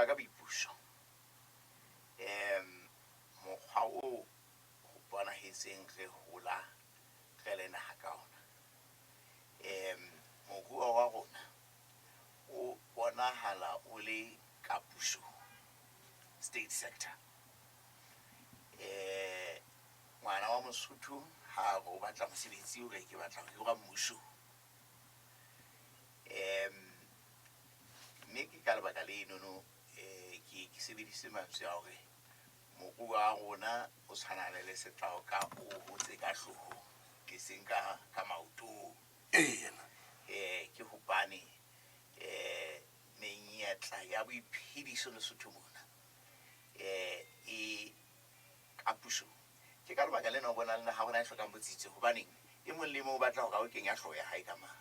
bua ka boipuso, mokgwa o ho bonahetseng re hola re le naha ka ona, moruo wa rona o bonahala o le ka pusong, state sector. Ngwana wa Mosotho ha a re o batla mosebetsi, o re ke batla ho hirwa mmusong. Mme ke ka lebaka lenono ke sebedise mantswe a hore moruo wa rona o tshwana le lesetlaoka, o hotse ka hloohong e seng ka maotong. Ke hobane menyetla ya boiphediso Lesotho mona e ka pusong. Ke ka lebaka lena o bona le naha rona e hlokang botsitso, hobaneng e mong le mong o batla hore a o kenya hlooho ya hae ka mang.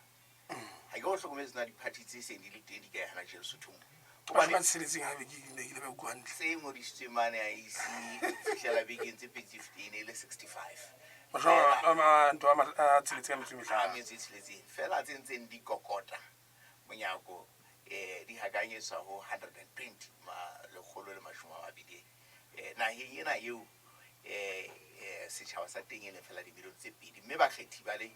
Ha ke o hlokometse na di-party tse seng di le teng di kae hana tje Lesotho mona. Hobane ba tsheletseng haebe ke ne ke le ba utlwa hantle. Tse ngodisitsweng mane a ise fihlela bekeng tse pedi tse fetileng e le 65. Ntho a tsheletseng a metso e A mehlano. Metso e tsheletseng fela tse ntseng di kokota monyako, di hakanyetswa ho 120, ma 120. Naheng ena eo setjhaba sa teng e leng fela dimilione tse 2, mme bakgethi ba le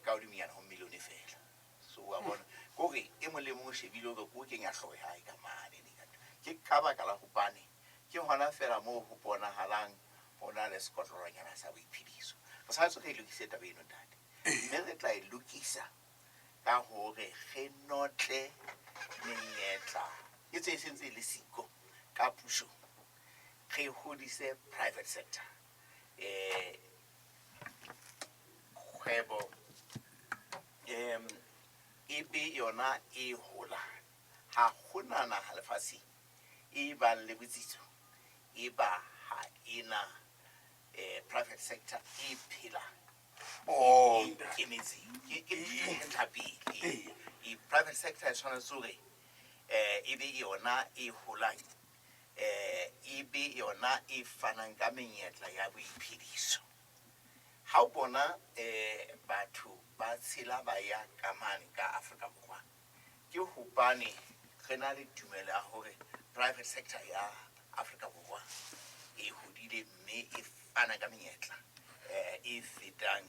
ka hodimonyana ho milione fela. So wa bona ke hore e mong le mong o shebile hore ko kenya hlooho ya hae ka mane ne ka. Ke ka baka la hobane ke hona fela moo ho bonahalang ho na le sekotlolonyana sa boiphediso. Re tshwanetse re e lokise taba eno, ntate, mme re tla e lokisa ka hore re notle menyetla e tse e sentse e le siko ka pusong, re hodise private sector, kgwebo e be yona e hola. Ha hona naha lefatsheng e bang le botsitso e ba ha ena private sector e phelang, e ikemetseng. Ke ntlha pele. E private sector e tshwanetse hore e be yona e holang, e be yona e fanang ka menyetla ya boiphediso. Ha o bona batho ba tshela ba ya ka mane ka Afrika Borwa, ke hobane re na le tumelo ya hore private sector ya Afrika Borwa e hodile mme e fana ka menyetla e fetang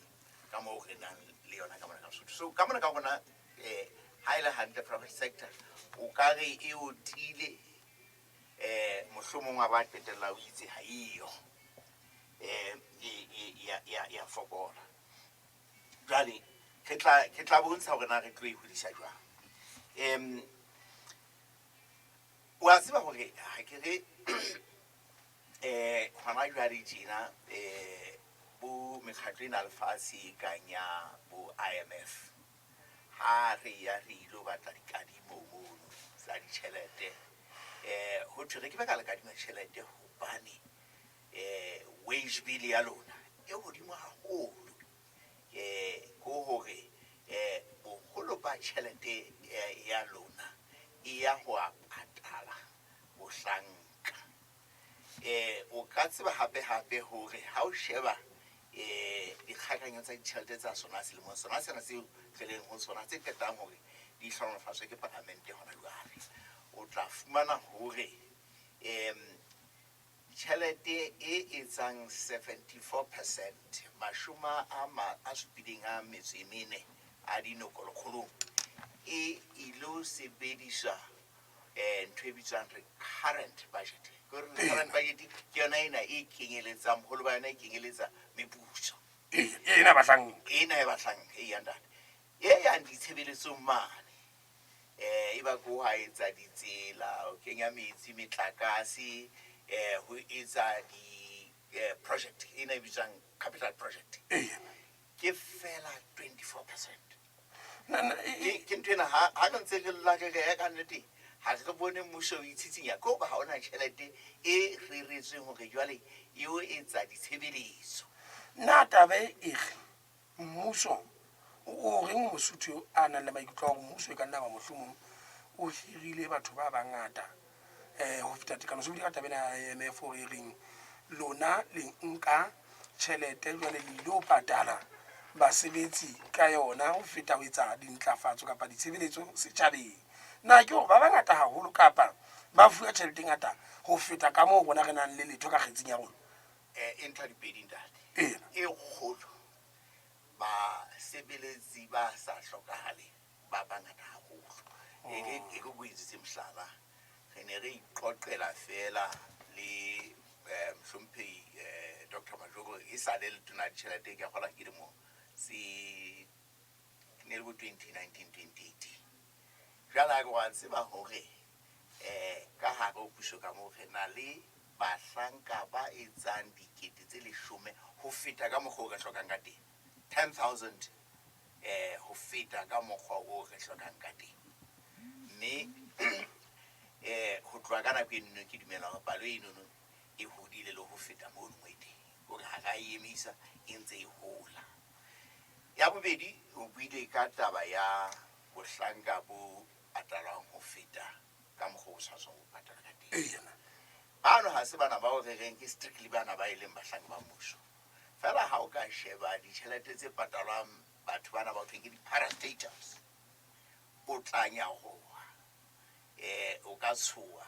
ka moo re nang le yona ka mona ka Lesotho. So ka mona ka rona, ha e le hantle, private sector o ka re e otile, mohlomong wa ba qetella o itse ha eyo, ya fokola. Jwale re tla ke tla bontsha hore na re tlo e hodisa jwang. Wa tseba hore ha ke re hona jwale tjena, bo mekgatlo ena lefatshe e kang ya bo IMF, ha re ya re ilo batla dikadimo mono tsa ditjhelete, ho thwe re ke be ka le kadima tjhelete hobane wage bill ya lona e hodimo haholo. Ko hore boholo ba tjhelete ya lona e ya ho a patala bohlanka. O ka tseba hape hape hore ha o sheba dikgakanyo tsa ditjhelete tsa sona selemong sona sena seo re leng ho sona, tse qetang hore di hlohonolofatswe ke palamente hona jwale, o tla fumana hore tjhelete e etsang 74%, 74 a dinokolokgolong, e ilo sebediswa ntho e bitswang recurrent budget. Ke hore recurrent budget ke yona ena e kenyeletsang, boholo ba yona e kenyeletsa meputso. Ena batlang. Ena e batlang e ya ntate, e yang ditshebeletsong mane, e ba ko ha etsa ditsela, ho kenya metsi, metlakase, ho etsa di project ena e bitswang capital project, ke fela 24%. Ke ntho ena ha re ntse re lla re re ka nnete ha re bone mmuso o itshitsinya, ke hoba ha hona tjhelete e reretsweng hore jwale e o etsa ditshebeletso. Nna taba e re mmuso o reng, Mosotho a nang le maikutlo a hore mmuso e ka nna ba mohlomong o hirile batho ba bangata ho feta tekano, so ka taba ena ya IMF hore e reng lona le nka tjhelete jwale le ilo patala basebetsi ka yona ho feta ho etsa dintlafatso kapa ditshebeletso setjhabeng, na ke hore ba bangata haholo kapa ba fuwa tjhelete e ngata ho feta ka moo rona re nang le letho ka kgetsing ya rona? E ntho ya dipedi, ntate. Eya. E kgolo, basebeletsi ba sa hlokahaleng ba bangata haholo. E ke ko etsetse mohlala, re ne re iqoqela fela le mohlomphehi Dr Majoko, e sa le letona la ditjhelete, ke a kgolwa ke dilemo tse ne le bo 2019 2018. Jwale a ke wa tseba hore ka hare ho puso ka moo re na le bahlanka ba etsang 10,000 ho feta ka mokgwa o re hlokang ka teng, 10,000 ho feta ka mokgwa o re hlokang ka teng. Mme ho tloha ka nako eno ke dumela hore palo enono e hodile le ho feta mono mo e teng, hore ha ra e emisa, e ntse e hola. Ya bobedi, o buile ka taba ya bohlanka bo patalwang ho feta ka mokgwa o tshwanetseng ho patala ka teng. Bano ha se bana bao re reng ke strictly bana ba e leng bahlanka ba mmuso fela. Ha o ka sheba ditjhelete tse patalwang batho bana ba thweng ke di-parastatals, o tla nyaroha, o ka tshoha.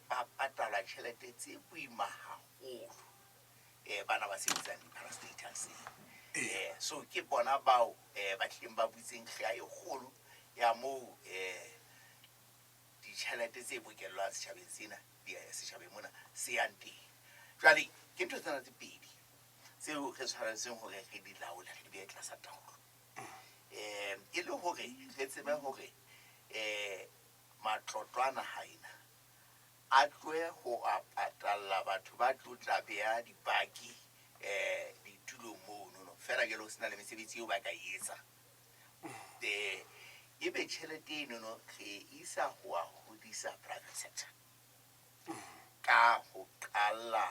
Ba patala tjhelete tse boima haholo, bana ba sebetsang di-parastatals. So ke bona bao ba tlileng ba butseng kgea e kgolo ya moo ditjhelete tse bokellwang setjhabeng sena, setjhabeng mona se yang teng. Jwale ke ntho tsena tse pedi tseo re tshwanetseng hore re di laole, re di behe tlasa taolo, e le hore re tsebe hore matlotlo a naha ena a tlohe ho a patalla batho ba tlo tla beha dipaki ditulong monono fela jalo ho sena le mesebetsi eo ba ka e etsa. Ebe tjhelete enono re isa ho a hodisa private sector ka ho qala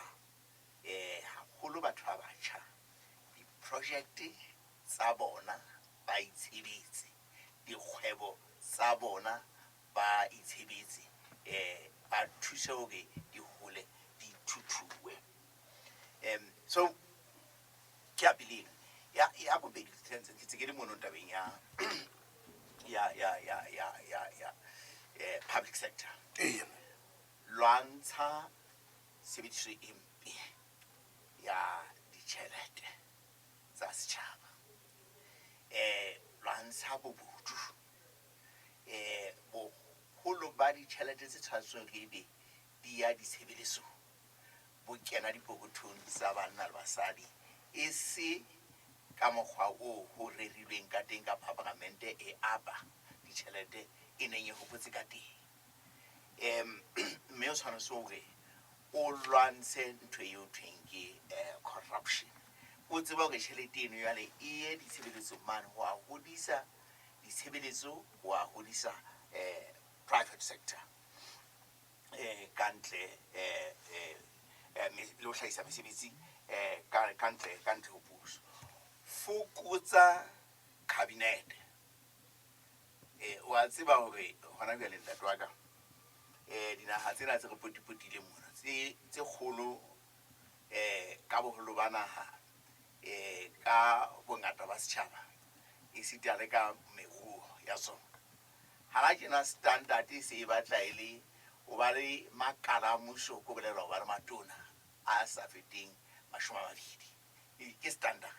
haholo batho ba batjha di-project tsa bona, ba itshebetse dikgwebo tsa bona, ba itshebetse, ba thuse hore di hole, di thuthuwe. So ke ya pele eno. Ya bobedi, ke ntse ke le mono tabeng ya public sector. Lwantsha tshebediso e mpe ya ditjhelete tsa setjhaba, lwantsha bobodu. Boholo ba ditjhelete tse tshwanetseng re ebe di ya ditshebeletsong bo kena dipokothong tsa banna le basadi, e se ka mokgwa o ho rerilweng ka teng kapa paramente e aba ditjhelete e neng e hopotse ka teng. Mme o tshwanetse hore o lwantshe ntho eo thweng ke corruption. O tseba hore tjhelete eno jwale e ye ditshebeletsong mane ho a hodisa ditshebeletso, ho a hodisa private sector ka ntle le ho hlahisa mesebetsi ka ntle ho puso. Fokotsa cabinet. Wa tseba hore hona jwale, ntate wa ka, dinaha tsena tse re potipotileng mona tse kgolo ka boholo ba naha, ka bongata ba setjhaba, esita le ka meruo ya tsona, hana tjena standard e se e batla e le o ba le makala a mmuso, ko bolela ho ba le matona a sa feteng 20. Ke standard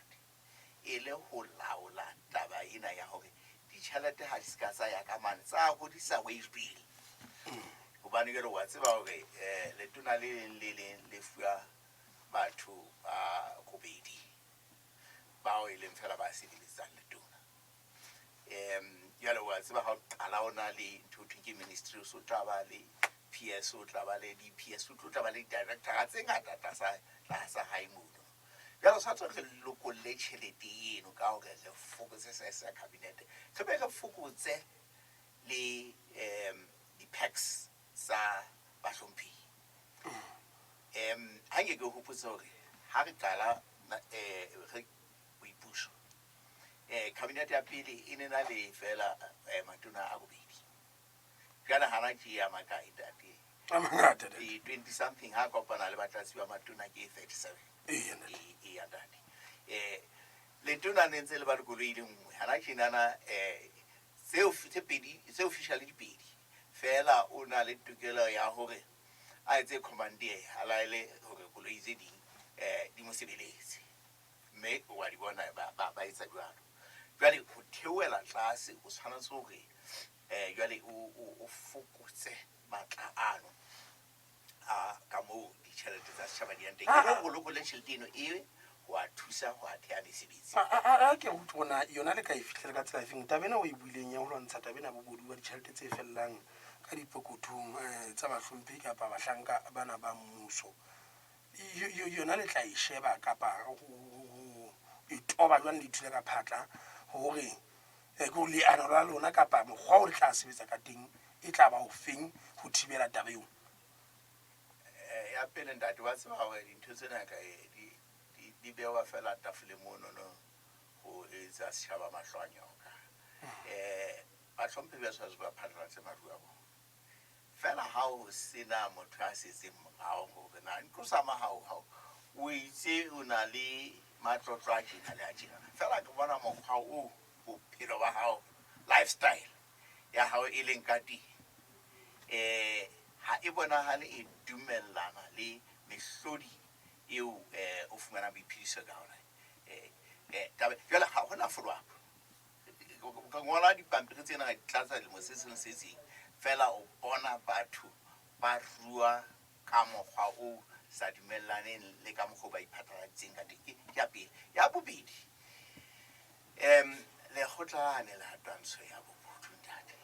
e le ho laola taba ena ya hore ditjhelete ha di se ka tsa ya ka mane tsa hodisa wage bill, hobane jwale wa tseba hore letona le leng le leng le fuwa batho ba robedi bao e leng fela ba sebeletsang letona. Jwale wa tseba ha o qala o na le ntho thweng ke ministry, o so tla ba le PS, o tla ba le di-PS, o tlo tla ba le di-directora tse ngata tlasa hae mono. Jwale o tshwanetse re lokolle tjhelete eno ka hore re fokotse size ya cabinet, re be re fokotse le di-perks tsa bahlomphehi. Ha nke ke hopotse hore ha re qala re boipuso, cabinet ya pele e ne na le fela matona a robedi. Jwale hana ke ya makae, ntate? A mangata, ntate. 20 something ha kopana le batlatsi ba matona ke 37. Eya, ntate. E ya ntate, letona ne ntse le ba le koloi e le nngwe. Hana tjenana tse pedi, tse officially di pedi. Feela o na le tokelo ya hore a etse commandeer, a laele hore koloi tse ding di mo sebeletse, mme wa di bona ba etsa jwalo. Jwale ho theohela tlase o tshwanetse hore jwale o fokotse matla ano a ka moo ditjhelete tsa setjhaba di yang teng, e le hore o lokolle tjhelete eno e ho a thusa ho a theha mesebetsi. A ke utlwe bona yona le ka e fihlela ka tsela efeng taba ena o e buileng ya ho lwantsha taba ena bobodu ba ditjhelete tse fellang ka dipokothong tsa bahlomphehi kapa bahlanka bana ba mmuso. Yona le tla e sheba kapa ho e toba jwang le ithule ka phatla hore ke hore leano la lona kapa mokgwa o le tla sebetsa ka teng e tla ba o feng ho thibela taba eo? Ya pele, ntate, wa tseba hore dintho tsena ka di bewa fela tafoleng monono ho etsa setjhaba mahlo a nyoka. Bahlomphehi ba tshwanetse ba phatlalatse maruo a bona. Feela ha o sena motho a setseng morao hore na ntlo sa mahao hao o itse o na le matlotlo a tjena le a tjena, feela ke bona mokgwa o bophelo ba hao, lifestyle ya hao e leng ka teng, ha e bonahale e dumellana le mehlodi eo o fumanang boiphediso ka ona. Taba jwale ha hona follow up. O ka ngola dipampiri tsena ka di tlatsa dilemo se seng se seng, feela o bona batho ba rua ka mokgwa o sa dumellaneng le ka mokgwa o ba iphatlaladitseng ka teng. Ke ya pele. Ya bobedi, lekgotla lane la twantsho ya bobodu, ntate,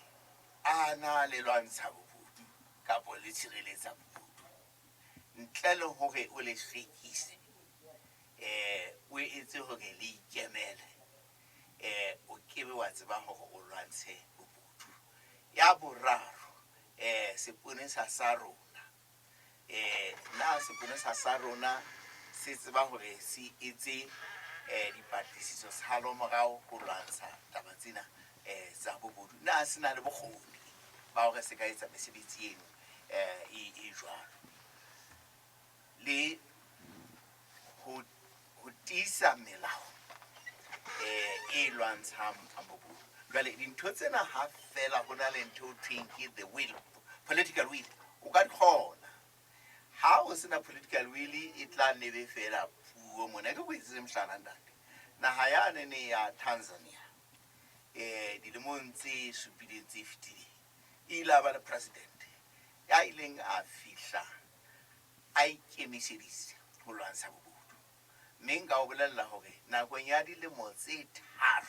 a na le lwantsha bobodu kapo le tshireletsa bobodu? Ntle le hore o le hlwekise, o etse hore le ikemele, o kebe wa tseba hore o lwantshe bobodu. Ya boraro, seponesa sa rona, na seponesa sa rona se tseba hore se etse dipatlisiso salo morao ho lwantsha taba tsena tsa bobodu? Na se na le bokgoni ba hore se ka etsa mesebetsi eno e jwalo? Le ho tiisa melao e lwantshang bobodu. Jwale dintho tsena ha fela ho na le ntho ho thweng ke the will, political will, o ka di kgona. Ha o sena political will, e tla nebe fela puo mona. Ke ko etsetse mohlala, ntate. Naha yane ne ya Tanzania, dilemong tse supileng tse fetileng, e ile a ba le president ya ileng a fihla a ikemiseditse ho lwantsha bobodu, mme nka o bolella hore nakong ya dilemo tse 3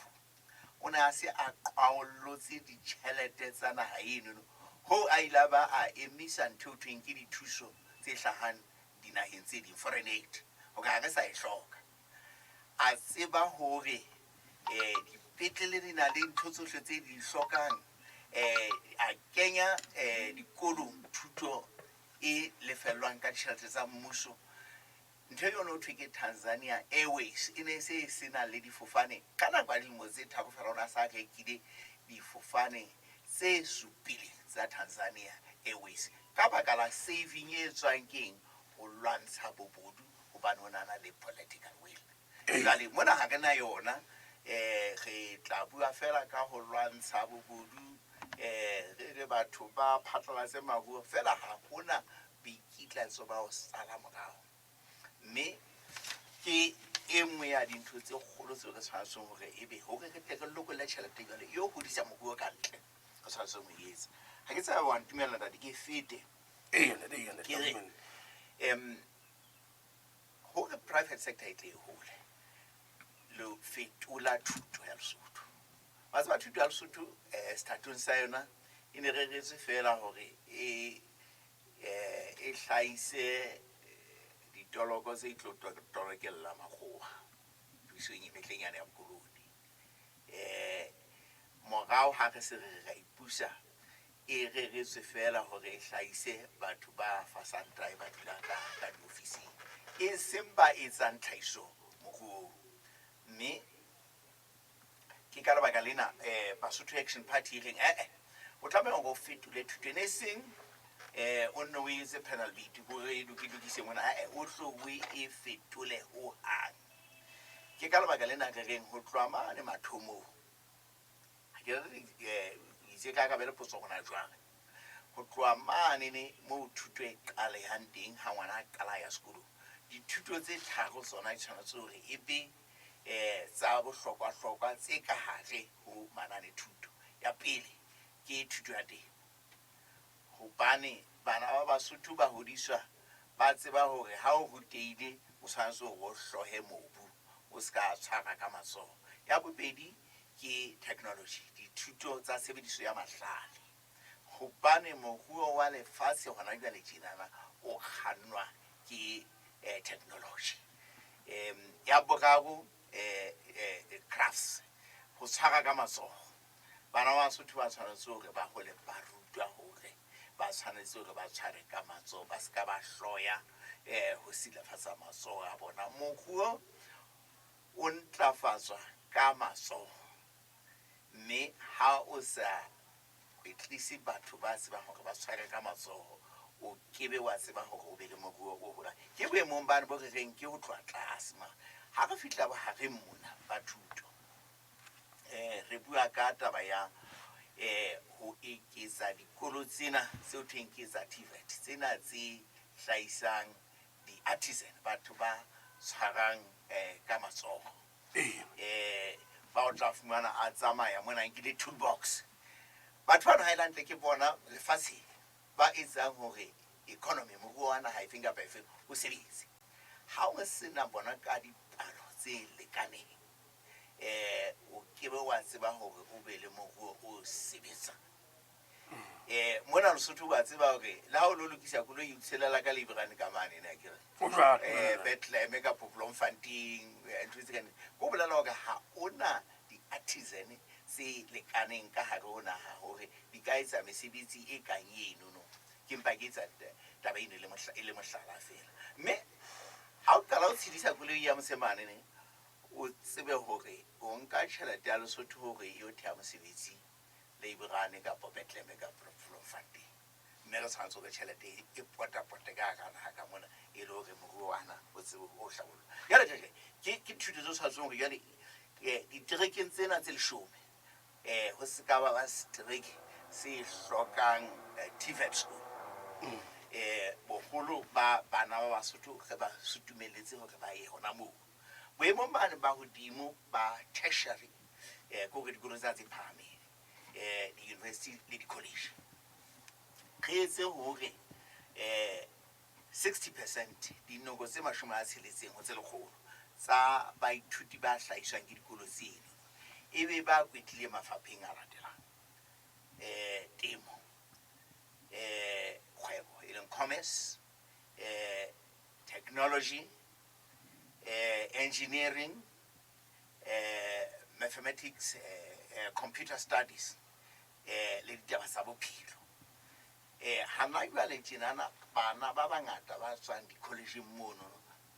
o ne a se a qwaollotse ditjhelete tsa naha enono, hoo a ile a ba a emisa ntho eo thweng ke dithuso tse hlahang dinaheng tse ding, foreign aid, hore ha re sa e hloka. A tseba hore dipetlele di na le ntho tsohle tse di hlokang, a kenya dikolong thuto e lefellwang ka ditjhelete tsa mmuso. Ntho eno ho thwe ke Tanzania Airways, e ne se e sena le difofane ka nako ya dilemo tse 3 fela. O ne a sa rekile difofane tse 7 tsa Tanzania Airways ka baka la saving e tswang keng ho lwantsha bobodu, hobane o na na le political will. Jwale mona ha re na yona. Re tla bua fela ka ho lwantsha bobodu, re re batho ba phatlalatse maruo, fela ha hona boikitlaetso ba ho sala morao. Mme ke e nngwe ya dintho tse kgolo tseo re tshwanetseng hore ebe hore re tle re lokolle tjhelete jwale e hodisa moruo ka ntle, re tshwanetseng ho e etsa. Ha ke tsebe wa ntumella, ntate, ke fete. Eya, ntate, eya, ntate. Ke re hore private sector e tle e hole, le fetola thuto ya Lesotho. Wa tseba thuto ya Lesotho, sethatong sa yona e ne reretswe fela hore e hlahise ditoloko tse tlo tolokella makgowa pusong e mehleng yane ya bokoloni. Morao ha re se re ra ipusa, e reretswe fela hore e hlahise batho ba fasang tae, ba dulang ka diofising, e seng ba etsang tlhahiso moruong. Mme ke ka lebaka lena Basotho Action Party e reng o tlameha hore o fetole thuto ene, e seng o nne o etse panel beat hore e lokise mona, o tlo o e fetole hohang. Ke ka lebaka lena re reng ho tloha mane mathomong, ha ke re itse ka ka be le potso hona jwang, Ho tloha manene moo thuto e qalehang teng, ha ngwana a qala a ya sekolong, dithuto tse tharo tsona di tshwanetse hore e be tsa bohlokwa-hlokwa tse ka hare ho mananethuto. Ya pele ke thuto ya temo, hobane bana ba Basotho ba hodiswa ba tseba hore ha o rutehile o tshwanetse hore o hlohe mobu, o se ka tshwara ka matsoho. Ya bobedi ke technology, dithuto tsa tshebediso ya mahlale, hobane moruo wa lefatshe hona jwale tjenana o kgannwa ke technology. Ya boraro, crafts, ho tshwara ka matsoho. Bana ba Basotho ba tshwanetse hore ba hole ba rutwa hore ba tshwanetse hore ba tshware ka matsoho, ba se ka ba hloya ho silafatsa matsoho a bona. Moruo o ntlafatswa ka matsoho, mme ha o sa kwetlise batho ba tsebang hore ba tshware ka matsoho, o kebe wa tseba hore o be le moruo o holang. Ke boemong bane bo re reng ke ho tloha tlase ma. Ha re fihla bohareng mona ba thuto, re bua ka taba ya ho eketsa dikolo tsena tseo thweng ke tsa TVET, tsena tse hlahisang di-artisan, batho ba tshwarang ka matsoho. Ba o tla fumana a tsamaya mona a nkile toolbox. Batho bano ha e le hantle ke bona lefatsheng ba etsang hore economy, moruo wa naha efeng kapa efeng o sebetse. Ha o sena bona ka dipalo tse lekaneng, o kebe wa tseba hore o be le moruo o sebetsang. Mona Lesotho wa tseba hore le ha o lo lokisa koloi o tshelela ka Leibrane ka mane ne akere. Ho jwalo. Bethlehem ka Bloemfontein, ntho tse kang. Ko bolela hore ha ona di-artisan tse lekaneng ka hare ho naha hore di ka etsa mesebetsi e kang eno no. Ke mpa ke etsa taba eno e le mohlala feela. Mme ha o qala o tshedisa koloi ya mosemane ne, o tsebe hore o nka tjhelete ya Lesotho hore e yo theha mosebetsi Leibrane kapa Bethlehem kapa Bloemfontein. Mme re tshwanetse hore tjhelete e potapote ka hara naha ka mona e le hore moruo wa naha o tsebe ho hlabollwa. Jwale tjhe, ke thuto tse tshwanetseng hore jwale diterekeng tsena tse leshome, ho se ka ba ba setereke se hlokang TVET school. Boholo ba bana ba Basotho re ba sutumeletse hore ba ye hona moo. Boemong bane ba hodimo ba tertiary, ke hore dikolo tsena tse phahameng, di-university le di-college, re etse hore 60%, dinoko tse 60 ho tse 100 tsa baithuti ba hlahiswang ke dikolo tseno e be ba kwetlile mafapheng a latelang: temo, kgwebo e leng commerce, technology, engineering, mathematics, computer studies, le ditaba tsa bophelo. Hana jwale tjenana bana ba bangata ba tswang di-college-eng mono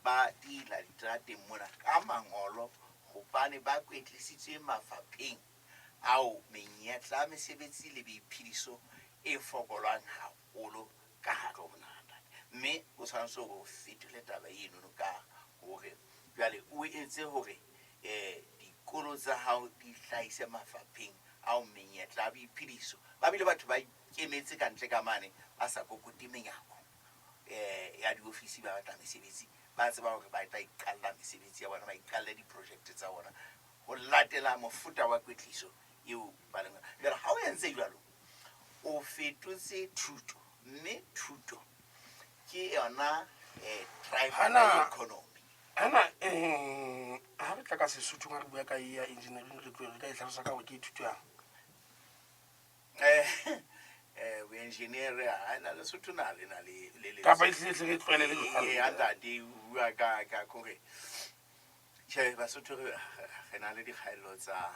ba dila diterateng mona ka mangolo, hobane ba kwetlisitswe mafapheng ao menyetla ya mesebetsi le boiphediso e fokolang haholo ka hare ho naha. Mme o tshwanetse hore o fetole taba eno ka hore jwale o etse hore dikolo tsa hao di hlahise mafapheng ao menyetla ya boiphediso. Ba bile batho ba ikemetse ka ntle ka mane, ba sa kokote menyako ya diofisi, ba batla mesebetsi, ba tseba hore ba tla iqalla mesebetsi ya bona, ba iqalle diprojekte tsa bona ho latela mofuta wa kwetliso eo ba leng. Jwale ha o entse jwalo, o fetotse thuto, mme thuto ke yona driver ya economy. Hana ha re tla ka Sesothong, ha re bua ka e ya engineering, re tlo re ka e hlalosa ka hore ke thuto yang? Boengineer ha na Lesotho na le na le le Kapa e hlile re tlwaele le jwalo. Ntate, o bua ka kore tjhe, Basotho re na le dikgaello tsa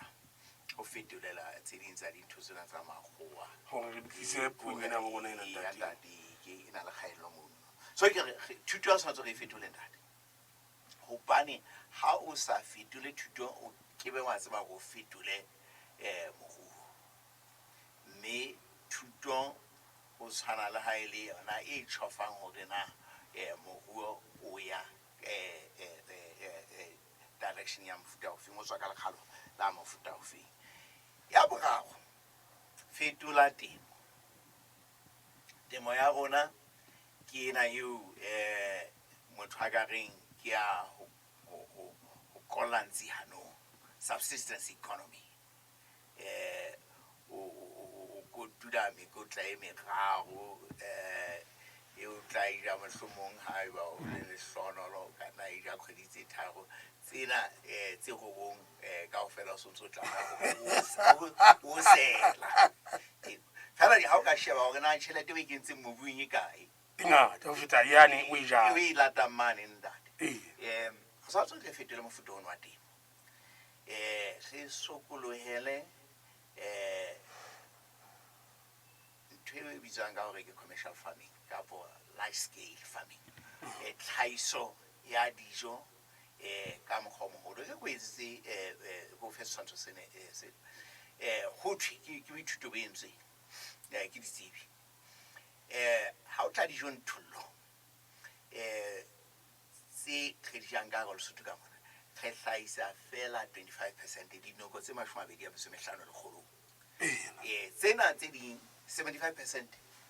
ho fetolela tse ding tsa dintho tsena tsa makgowa hore re tlise puong ena bo rona ena. Ntate. Ntate, ke e na le kgaello mono. So ke re thuto ya tshwanetse re e fetole, ntate, hobane ha o sa fetole thuto o kebe wa tseba hore o fetole moruo. Mme thuto ho tshwana le ha e le yona e tjhofang hore na moruo o ya direction ya mofuta ofeng, o tswa ka lekgalo la mofuta ofeng. Ya boraro, fetola temo. Temo ya rona ke ena eo motho a ka reng ke ya ho kolla ntsi hanong, subsistence economy. O kotula mekotla e meraro, e o tla e ja mohlomong ha eba o le lehlonolo, o ka nna e ja kgwedi tse tharo tsena, tse robong, kaofela o sontso o tlameha ho sela. Fela ha o ka sheba hore na tjhelete o e kentseng mobung e kae, E ngata ho feta yane o e jang. O e latang mane, ntate. Ee. Re tshwanetse re fetole mofuta ono wa temo. Re sokolohele ntho e bitswang ka hore ke commercial farming kapo large scale farming. Tlhahiso ya dijo ka mokgwa o moholo. Ke ko etsetse, ko fe setshwantsho sene, se. Ho thwe ke boithuto bo entsweng, ke ditsebi. Ha o tla dijong thollo, tse re di jang ka hare ho Lesotho ka mona, re hlahisa fela 25%, dinoko tse 25 lekgolong. Tsena tse ding 75%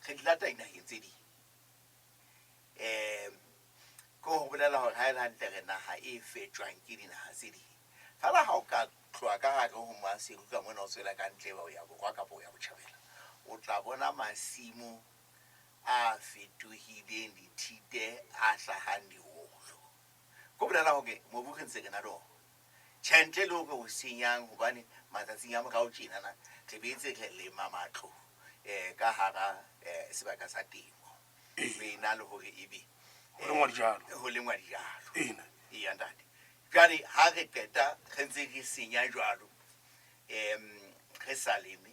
re di lata dinaheng tse ding. Ke ho bolela hore ha e le hantle re naha e fetjwang ke dinaha tse ding. Fela ha o ka tloha ka hare ho Maseru ka mona o tswela ka ntle ba o ya borwa kapa o ya botjhabela, o tla bona masimo a fetohileng dithite a hlahang diholo. Ko bolela hore mobu re ntse re na le ona. Tjhe, ntle le hore o senyang, hobane matsatsing a morao tjenana re boetse re lema matlo ka hara sebaka sa temo. Ho ena le hore ebe ho lengwa dijalo. Ho lengwa dijalo. Ena. Eya, ntate. Jwale ha re qeta re ntse re senya jwalo, re sa leme,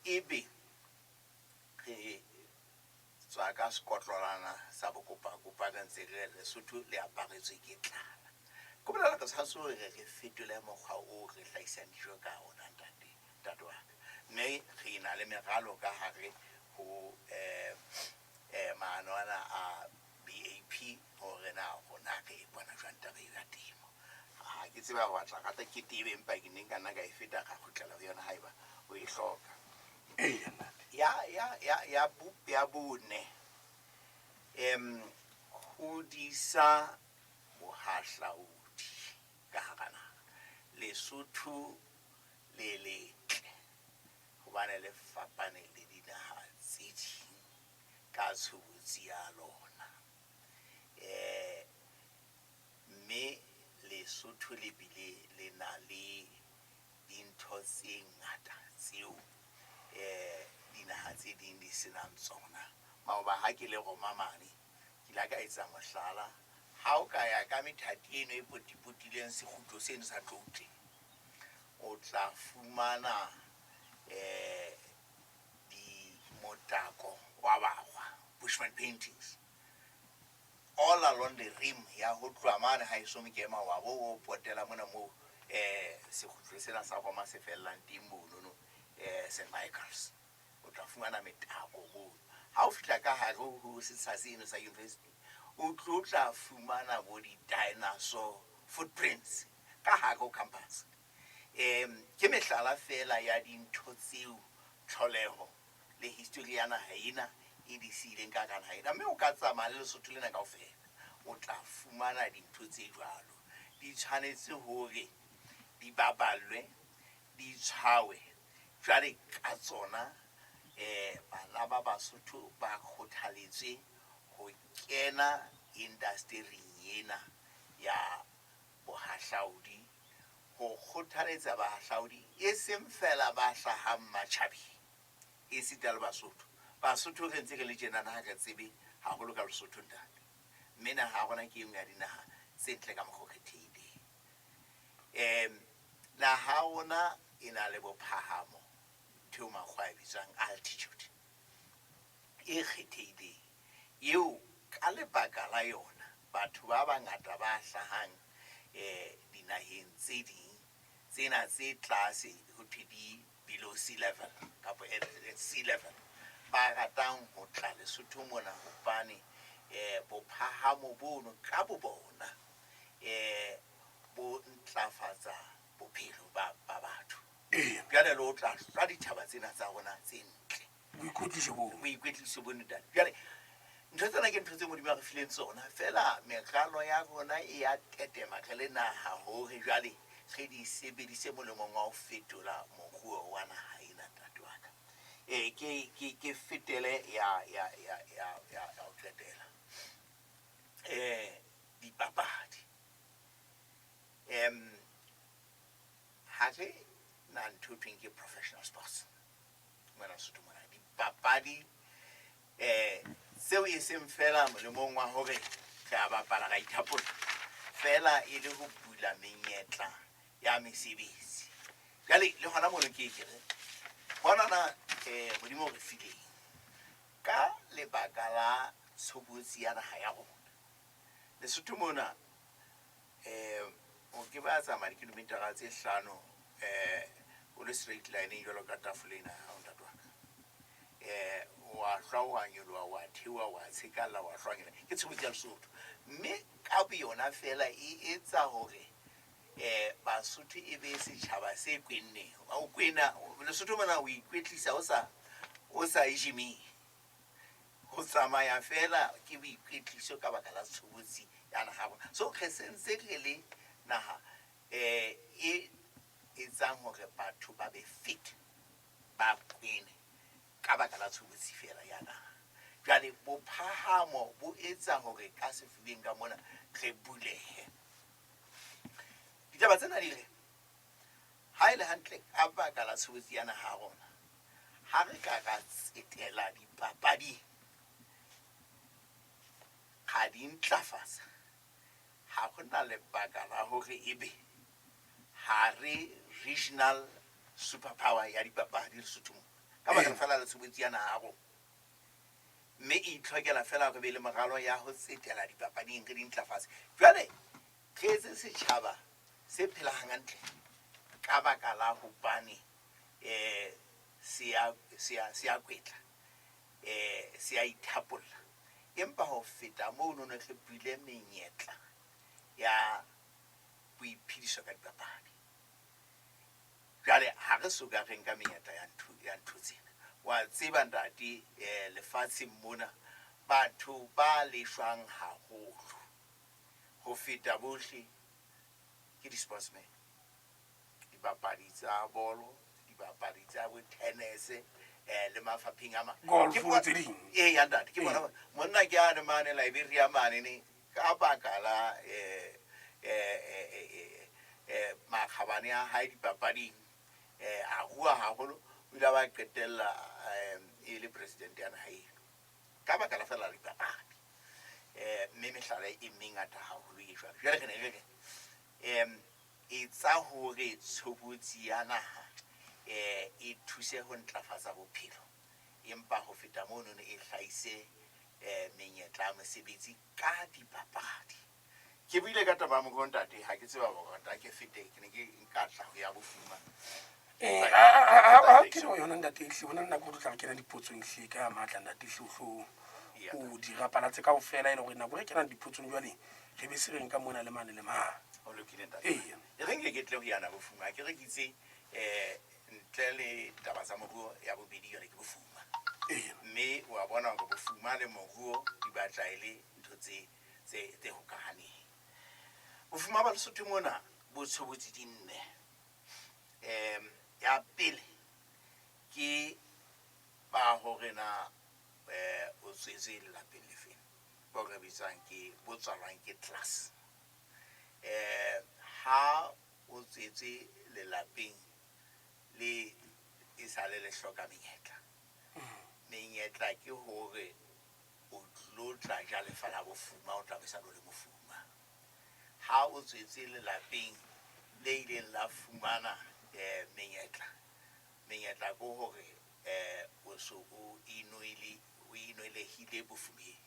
ebe re tswa ka sekotlolwana sa bokopakopa re ntse re Lesotho le aparetswe ke tlala. Ko bolela re tshwanetse hore re fetole mokgwa o re hlahisang dijo ka ona, ntate, ntate wa ka. Mme re na le meralo ka hare ho maano ana a BAP hore na rona re bona jwang taba eo ya temo. Ha ke tseba ho batla rata ke tebe, empa ke neng ka nna ka e feta ka kgutlela ho yona haeba o e hloka. Eya, ntate. Ya bone, hodisa bohahlaudi ka hara naha. Lesotho le letle hobane le fapane le dinaha tse ding ka tshobotsi ya lona. Mme Lesotho le bile le na le dintho tse ngata tseo dinaha tse ding di senang tsona. Maoba ha ke le Roma mane, ke ile ka etsa mohlala. Ha o ka ya ka methati eno e potipotileng sekgutlo seno sa Tlotle, o tla fumana di motako wa bakgwa, Bushman paintings, all along the rim ya ho tloha mane ha eso Mokema wa bo o potela mona moo sekgutlo sena sa Roma se fellang teng monono, St Michael's. O tla fumana metako moo. Ha o fihla ka hare ho setsha seno sa university, o tlo tla fumana bo di-dinosaur footprints ka hare ho campus. Ke mehlala fela ya dintho tseo tlholeho le history ya naha ena e di siileng ka hara naha ena. Mme o ka tsamaya le Lesotho lena kaofela, o tla fumana dintho tse jwalo. Di tshwanetse hore di baballwe, di tshwawe. Jwale ka tsona, bana ba Basotho ba kgothaletswe ho kena indastering ena ya bohahlaudi, ho kgothaletsa bahahlaudi e seng fela ba hlahang matjhabeng, esita le Basotho. Basotho re ntse re le tjenana ha re tsebe haholo ka Lesotho, ntate. Mme naha ya rona ke e nngwe ya dinaha tse ntle ka mokgwa o kgethehileng. Naha ya rona e na le bophahamo, ntho eo makgowa a e bitswang altitude, e kgethehileng, eo ka lebaka la yona batho ba bangata ba hlahang dinaheng tse ding tsena tse tlase, ho thwe di below sea level kapa at sea level, ba ratang ho tla Lesotho mona hobane bophahamo bono ka bo bona bo ntlafatsa bophelo ba batho. Jwale le o tla hlwa dithaba tsena tsa rona tse ntle. Boikwetliso boo. Boikwetliso bo ntate. Jwale ntho tsena ke ntho tse Modimo a re fileng tsona, fela meralo ya rona e ya tetema re le naha hore jwale re di sebedise molemong wa ho fetola moruo wa naha ena, ntate wa ka. Ke fetele ya ho qetela. Dipapadi. Ha re na ntho e thweng ke professional sports mona Lesotho mona. Dipapadi tseo e seng fela molemong wa hore re a bapala ra ithapolla, fela e le ho bula menyetla ya mesebetsi. Jwale le hona mono ke ke re bonana Modimo o re fileng ka lebaka la tshobotsi ya naha ya rona. Lesotho mona o ke ba tsamaya dikilometara tse 5 o le straight line jwalo ka tafole ena ha o ntate wa ka. Wa hlwa wa nyoloha, wa theoha, wa tshekalla, wa hlwa nyoloha. Ke tshobotsi ya Lesotho. Mme ka boyona fela e etsa hore Basotho e be setjhaba se kwenneng. O kwena Lesotho mona o ikwetlisa o sa ye gym-ing. Ho tsamaya fela ke boikwetliso ka baka la tshobotsi ya naha ya rona. So re sentse re le naha e etsang hore batho ba be fit, ba kwene ka baka la tshobotsi fela ya naha. Jwale bophahamo bo etsa hore ka sefubeng ka mona re bulehe. Ditaba tsena di re ha e le hantle ka baka la tshobotsi ya naha ya rona, ha re ka ra tsetela dipapading, ra di ntlafatsa, ha hona lebaka la hore ebe ha re regional superpower ya dipapadi Lesotho mona. Ka baka fela la tshobotsi ya naha ya rona. Mme e itlhokela fela hore be le moralo ya ho tsetela dipapading re di ntlafatse. Jwale re etse setjhaba se phelang hantle ka baka la hobane se ya kwetla, se ya ithapolla. Empa ho feta mono ne re buile menyetla ya boiphediso ka dipapadi. Jwale ha re so ka re nka menyetla ya ntho tsena. Wa tseba ntate, lefatsheng mona batho ba leshwang haholo ho feta bohle ke di-sportsmen. Dipapadi tsa bolo, dipapadi tsa bo tennis, le mafapheng a mang. Golf tse ding. Ya ntate, ke bona monna ke a mane Liberia mane ne ka baka la makgabane a hae dipapading, a rua haholo, o ile a ba qetella e le president ya naha eno ka baka la fela la dipapadi. Mme mehlala e mengata haholo e jwalo. Jwale re ne re re etsa hore tshobotsi ya naha e thuse ho ntlafatsa bophelo, empa ho feta mono e hlahise menyetla ya mesebetsi ka dipapadi. Ke buile ka taba ya moruo ntate, ha ke tseba hore ntate ke fete, ke ne ke nka tla ho ya bofuma. Ha ke re yona ntate hle, hona le nako o tla re kena dipotsong hle ka matla ntate hle, o hlo o dirapala tse kaofela e le hore nako re kenang dipotsong jwale re be se reng ka mona le mane le mane. Ho lokile ntate. E re nke ke tle ho yana bofuma, ke re ke itse ntle le taba tsa moruo ya bobedi jwale ke bofuma. Mme wa bona hore bofuma le moruo di batla e le ntho tse hokahaneng. Bofuma ba Lesotho mona bo tshobotsi di nne. Ya pele ke ba hore na o tswetswe lelapeng le feng, bo re bitswang ke bo tswalwang ke class. Ha o tswetswe lelapeng le e sale le hloka menyetla, menyetla ke hore o tlo tla ja lefa la bofuma, o tla be sa le mofuma. Ha o tswetse lelapeng le ileng la fumana menyetla, menyetla ke hore o so o inwelehile bofumeng.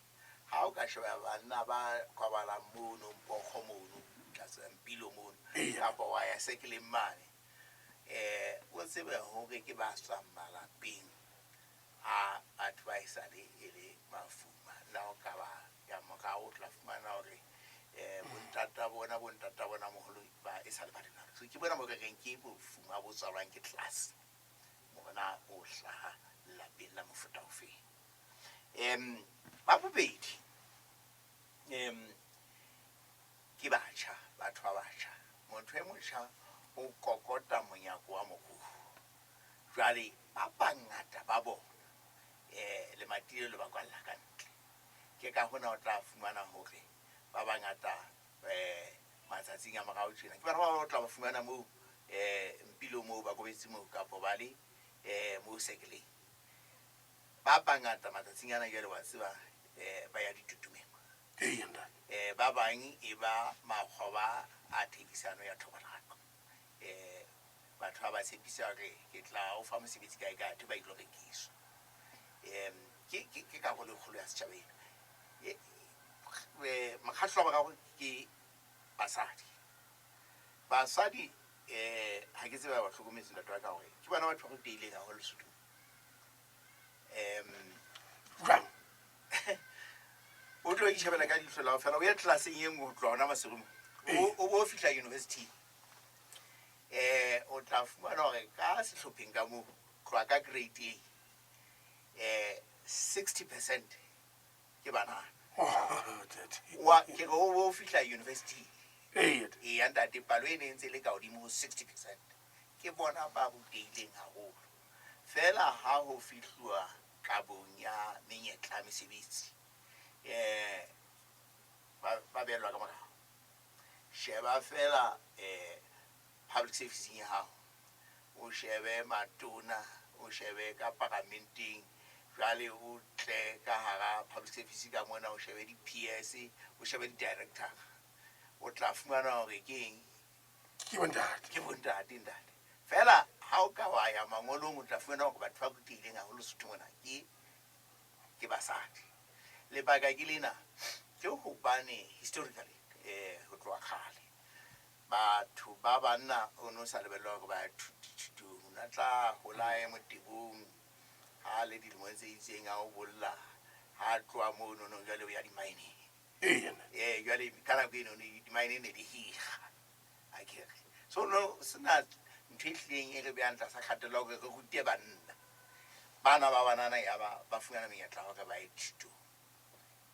Ha o ka sheba banna ba kwabalang mono, Mpokgo mono, tlasa Mpilo mono, kapa wa ya sekeleng mane, o tsebe hore ke ba tswang malapeng a batho ba esale e le mafuma. La o ka ba ya morao o tla fumana hore bontata bona moholo ba esale ba le jwalo. So ke bona mo re reng ke bofuma bo tswalwang ke class, mona o hlaha Lelapeng la mofuta ofeng? Ba bobedi, ke batjha, batho ba batjha. Motho e motjha o kokota monyako wa moruo. Jwale ba bangata ba bona lemati le ba kwalla ka ntle. Ke ka hona o tla fumana hore ba bangata matsatsing a morao tjena ke bana ba o tla ba fumana moo mpilo, moo ba kobetse moo, kapa ba le moo sekeleng. Ba bangata matsatsing ana jwale, wa tseba, ba ya ditutumeng. Eya, ntate. Ba bang e ba makgoba a thekisano ya thobalano. Batho ba ba tshepisa hore ke tla o fa mosebetsi kae kae, athe ba ilo rekiswa. Ke karolo e kgolo ya setjhaba ena. Mokgatlo wa boraro ke basadi. Basadi, ha ke tseba ba hlokometse, ntate wa ka, hore ke bona batho ba rutehileng haholo Lesothong. Jwang? O tlo itjhebela ka leihlo la hao fela, o ye tlelaseng e nngwe ho tloha hona Maseru mo, o bo fihla university, o tla fumana hore ka sehlopheng ka moo, tloha ka grade A, 60% ke banana. Oh, ntate. Wa ke re o bo fihla university. Eya. Eya, ntate, palo e ne e ntse e le ka hodimo ho 60%. Ke bona ba rutehileng haholo. Fela ha ho fihluwa kabong ya menyetla ya mesebetsi, ba behellwa ka morao. Sheba fela public service ya hao, o shebe matona, o shebe ka paramenteng, jwale o tle ka hara public service ka mona, o shebe di-PS, o shebe di-director, o tla fumana hore ke eng? Ke bontate. Ke bontate, ntate. Fela ha o ka wa ya mangolong, o tla fumana hore batho ba rutehileng haholo Lesotho mona ke basadi. Lebaka ke lena, ke hobane historically, ho tloha kgale, batho ba banna o no sa lebellwa hore ba ya thutong. O na tla hola ye motebong, ha le dilemong tse itseng a o bolla, ha tloha mono no jwale o ya di-mineng. Eya. Jwale ka nako eno di-mine ne di hira, akere? So no sena ntho e hlileng e re behang tlasa kgatello ya hore re rute banna. Bana ba banana ya ba fumana menyetla ya hore ba ye thutong,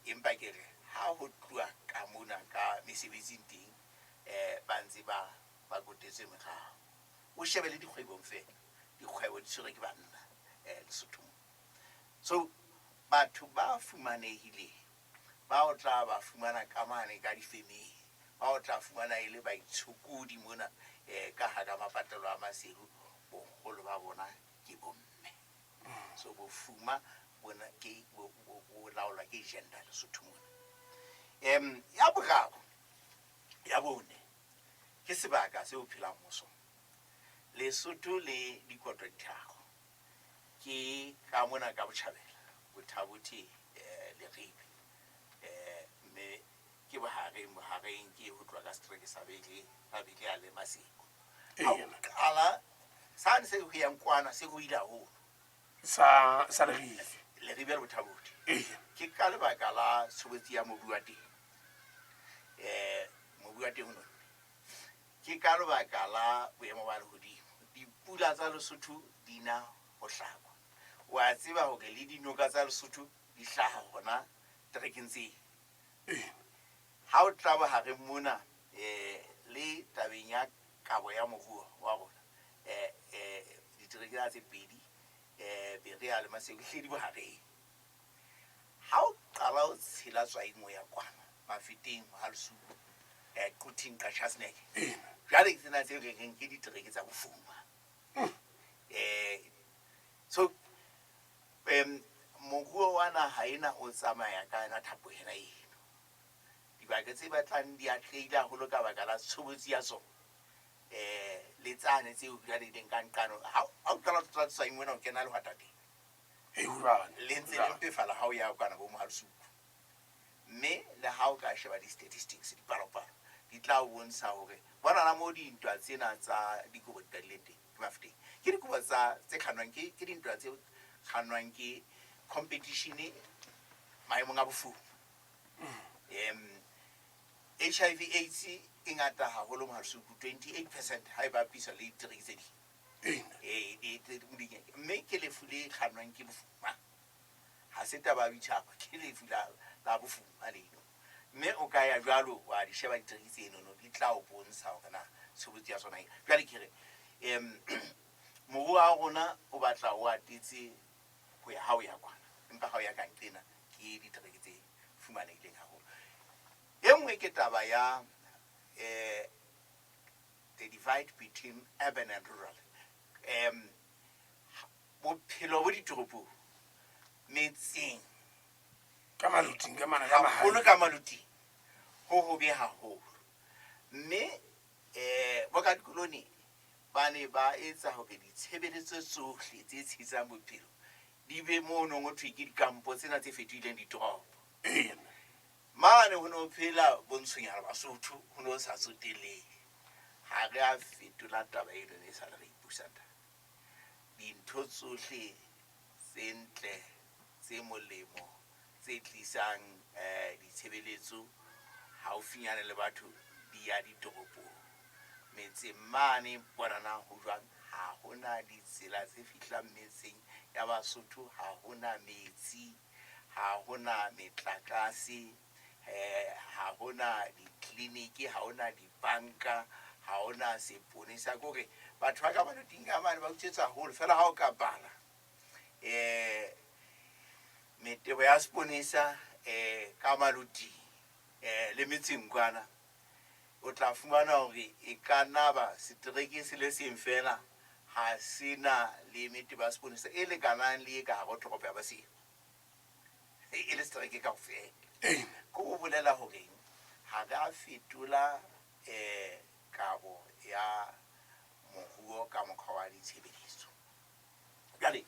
empa ke re ha ho tluwa ka mona ka mesebetsing teng, ba ntse ba kotetswe morao. O shebe le dikgwebong fela, dikgwebo di tshwerwe ke banna Lesothong. So batho ba fumanehileng ba o tla ba fumana ka mane ka difemeng, ba o tla fumana e le baitshokodi mona ka hara mapatlelo a Maseru, boholo ba bona ke bomme. So bofuma bona ke bo laolwa ke gender Lesotho mona. Ya boraro, ya bone, ke sebaka seo o phelang ho sona. Lesotho le dikoto ditharo ke ka mona ka botjhabela, Botha-Bothe, Leribe, mme ke bohareng. Bohareng ke ho tloha ka setereke sa Bele, sa Berea le Maseru. Ha o qala sane se ho yang kwana, se ho ile haholo. Sa Leribe. Leribe le Botha-Bothe. Eya. Ke ka lebaka la tshobotsi ya mobu wa teng. Mobu wa teng o nonne. Ke ka lebaka la boemo ba lehodimo. Dipula tsa Lesotho di na ho hlakwa. Wa tseba hore le dinoka tsa Lesotho di hlaha hona terekeng tseo. Ha o tla bohareng mona, le tabeng ya kabo ya moruo wa rona, ditereke tsa tse pedi, Berea le Maseru, hlile di bohareng. Ha o qala o tshela tswaing o ya kwana Mafeteng, Mohalesuku, Quthing, Qacha's Nek, jwale ke tsena tse re reng ke ditereke tsa bofuma. So moruo wa naha ena o tsamaya ka yona thapo ena eno. Dibaka tse batlang di atlehile haholo ka baka la tshobotsi ya tsona, le tsane tseo jwale di leng ka nqano. Ha o qala o tswa tswaing mona, o kena lehwatateng, le ntse le mpefala ha o ya kwana bo Mohalesuku. Mme le ha o ka sheba di-statistics, dipalopalo di tla o bontsha hore bonana mo dintwa tsena tsa dikobo di qadileng teng ke Mafeteng. Ke dikobo tsa tse kgannwang ke dintwa tse kgannwang ke competition maemong a bofuma. HIV AIDS e ngata haholo Mohalesuku, 28% ha e bapiswa le ditereke tse ding. Ee. Ee, mme ke lefu le kgannwang ke bofuma. Ha se taba ya boitjhaba, ke lefu la bofuma leno. Mme o ka ya jwalo wa di sheba ditereke tsenono, di tla o bontsha hore na tshobotsi ya tsona e. Jwale ke re, moruo wa rona o batla o atetse ho ya ha o ya kwana, empa ha o ya ka nqena ke ditereke tse fumanehileng haholo. E nngwe ke taba ya the divide between urban and rural. Bophelo bo ditoropong, metseng, Ka maloting, ka mana, ka haholo mahaeng. Ka maloting ho hobe haholo. Mme bo ka dikoloni ba ne ba etsa hore ditshebeletso tsohle tse tshehetsang bophelo di be mono ho thwe ke dikampo tsena tse fetohileng ditoropo. Mane ho no phela bontshonyana Basotho, ho no sa tsotelehe. Ha re a fetola taba eno e sa le re ipusa ntate. Dintho tsohle tse ntle, tse molemo, tse tlisang ditshebeletso haufinyane le batho di ya ditoropong. Metseng mane bonana ho jwang, ha hona ditsela tse fihlang metseng ya Basotho, ha hona metsi, ha hona metlakase, ha hona ditleliniki, ha hona dibanka, ha hona seponesa. Ke hore batho ba ka maloting ka mane ba utswetswa haholo feela. Ha o ka bala metebo ya seponesa ka maloting le metseng kwana, o tla fumana hore e ka nna ba setereke se le seng fela ha se na le metebo ya seponesa e lekanang le e ka hare ho toropo ya Maseru, e le setereke kaofela. Ke ho bolela horeng ha re a fetola kabo ya moruo ka mokgwa wa ditshebeletso. Jwale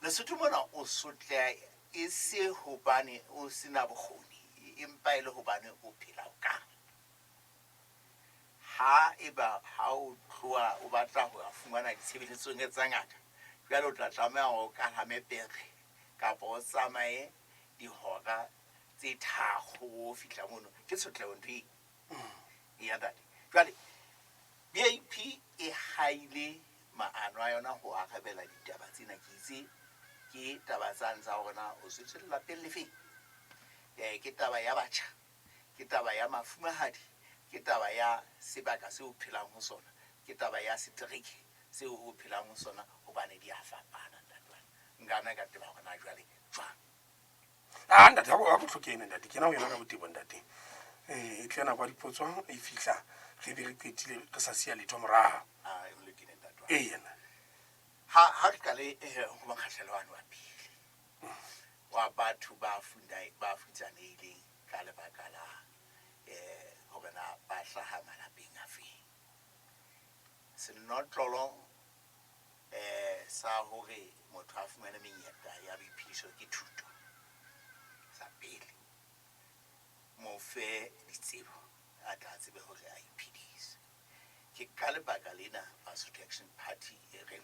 Lesotho mona o sotleha e se hobane o sena bokgoni, empa e le hobane o phela o kae. Ha eba ha o tloha o batla ho ya fumana ditshebeletsong tsa ngaka, jwale o tla tlameha hore o kalame pere kapa o tsamaye dihora tse 3 ho fihla mono. Ke tshotleho ntho eo ya ntate. Jwale BAP e haile maano a yona ho arabela ditaba tsena. Ke itse ke taba tsane tsa hore na o tswetswe lelapeng le feng, ke taba ya batjha, ke taba ya mafumahadi, ke taba ya sebaka seo o phelang ho sona, ke taba ya setereke seo o phelang ho sona, hobane di a fapana ntate wa ka. Nka nna ka teba hore na jwale jwang. Ah, ntate, ha ko tlhokene ntate, kena ho yona ka botebo ntate. E tle nako ya dipotso e fihla, re be re qetile re sa siya letho morao. Ah, e lokile ntate wa ka. Ee, yena. Ha re qale ho mokgahlelo wane wa pele wa batho ba futsanehileng ka lebaka la hore na ba hlaha malapeng a feng. Senotlolo sa hore motho a fumane menyetla ya boiphediso ke thuto. Sa pele, mo fe ditsebo a tla tsebe hore a iphedise. Ke ka lebaka lena Basotho Action Party e reng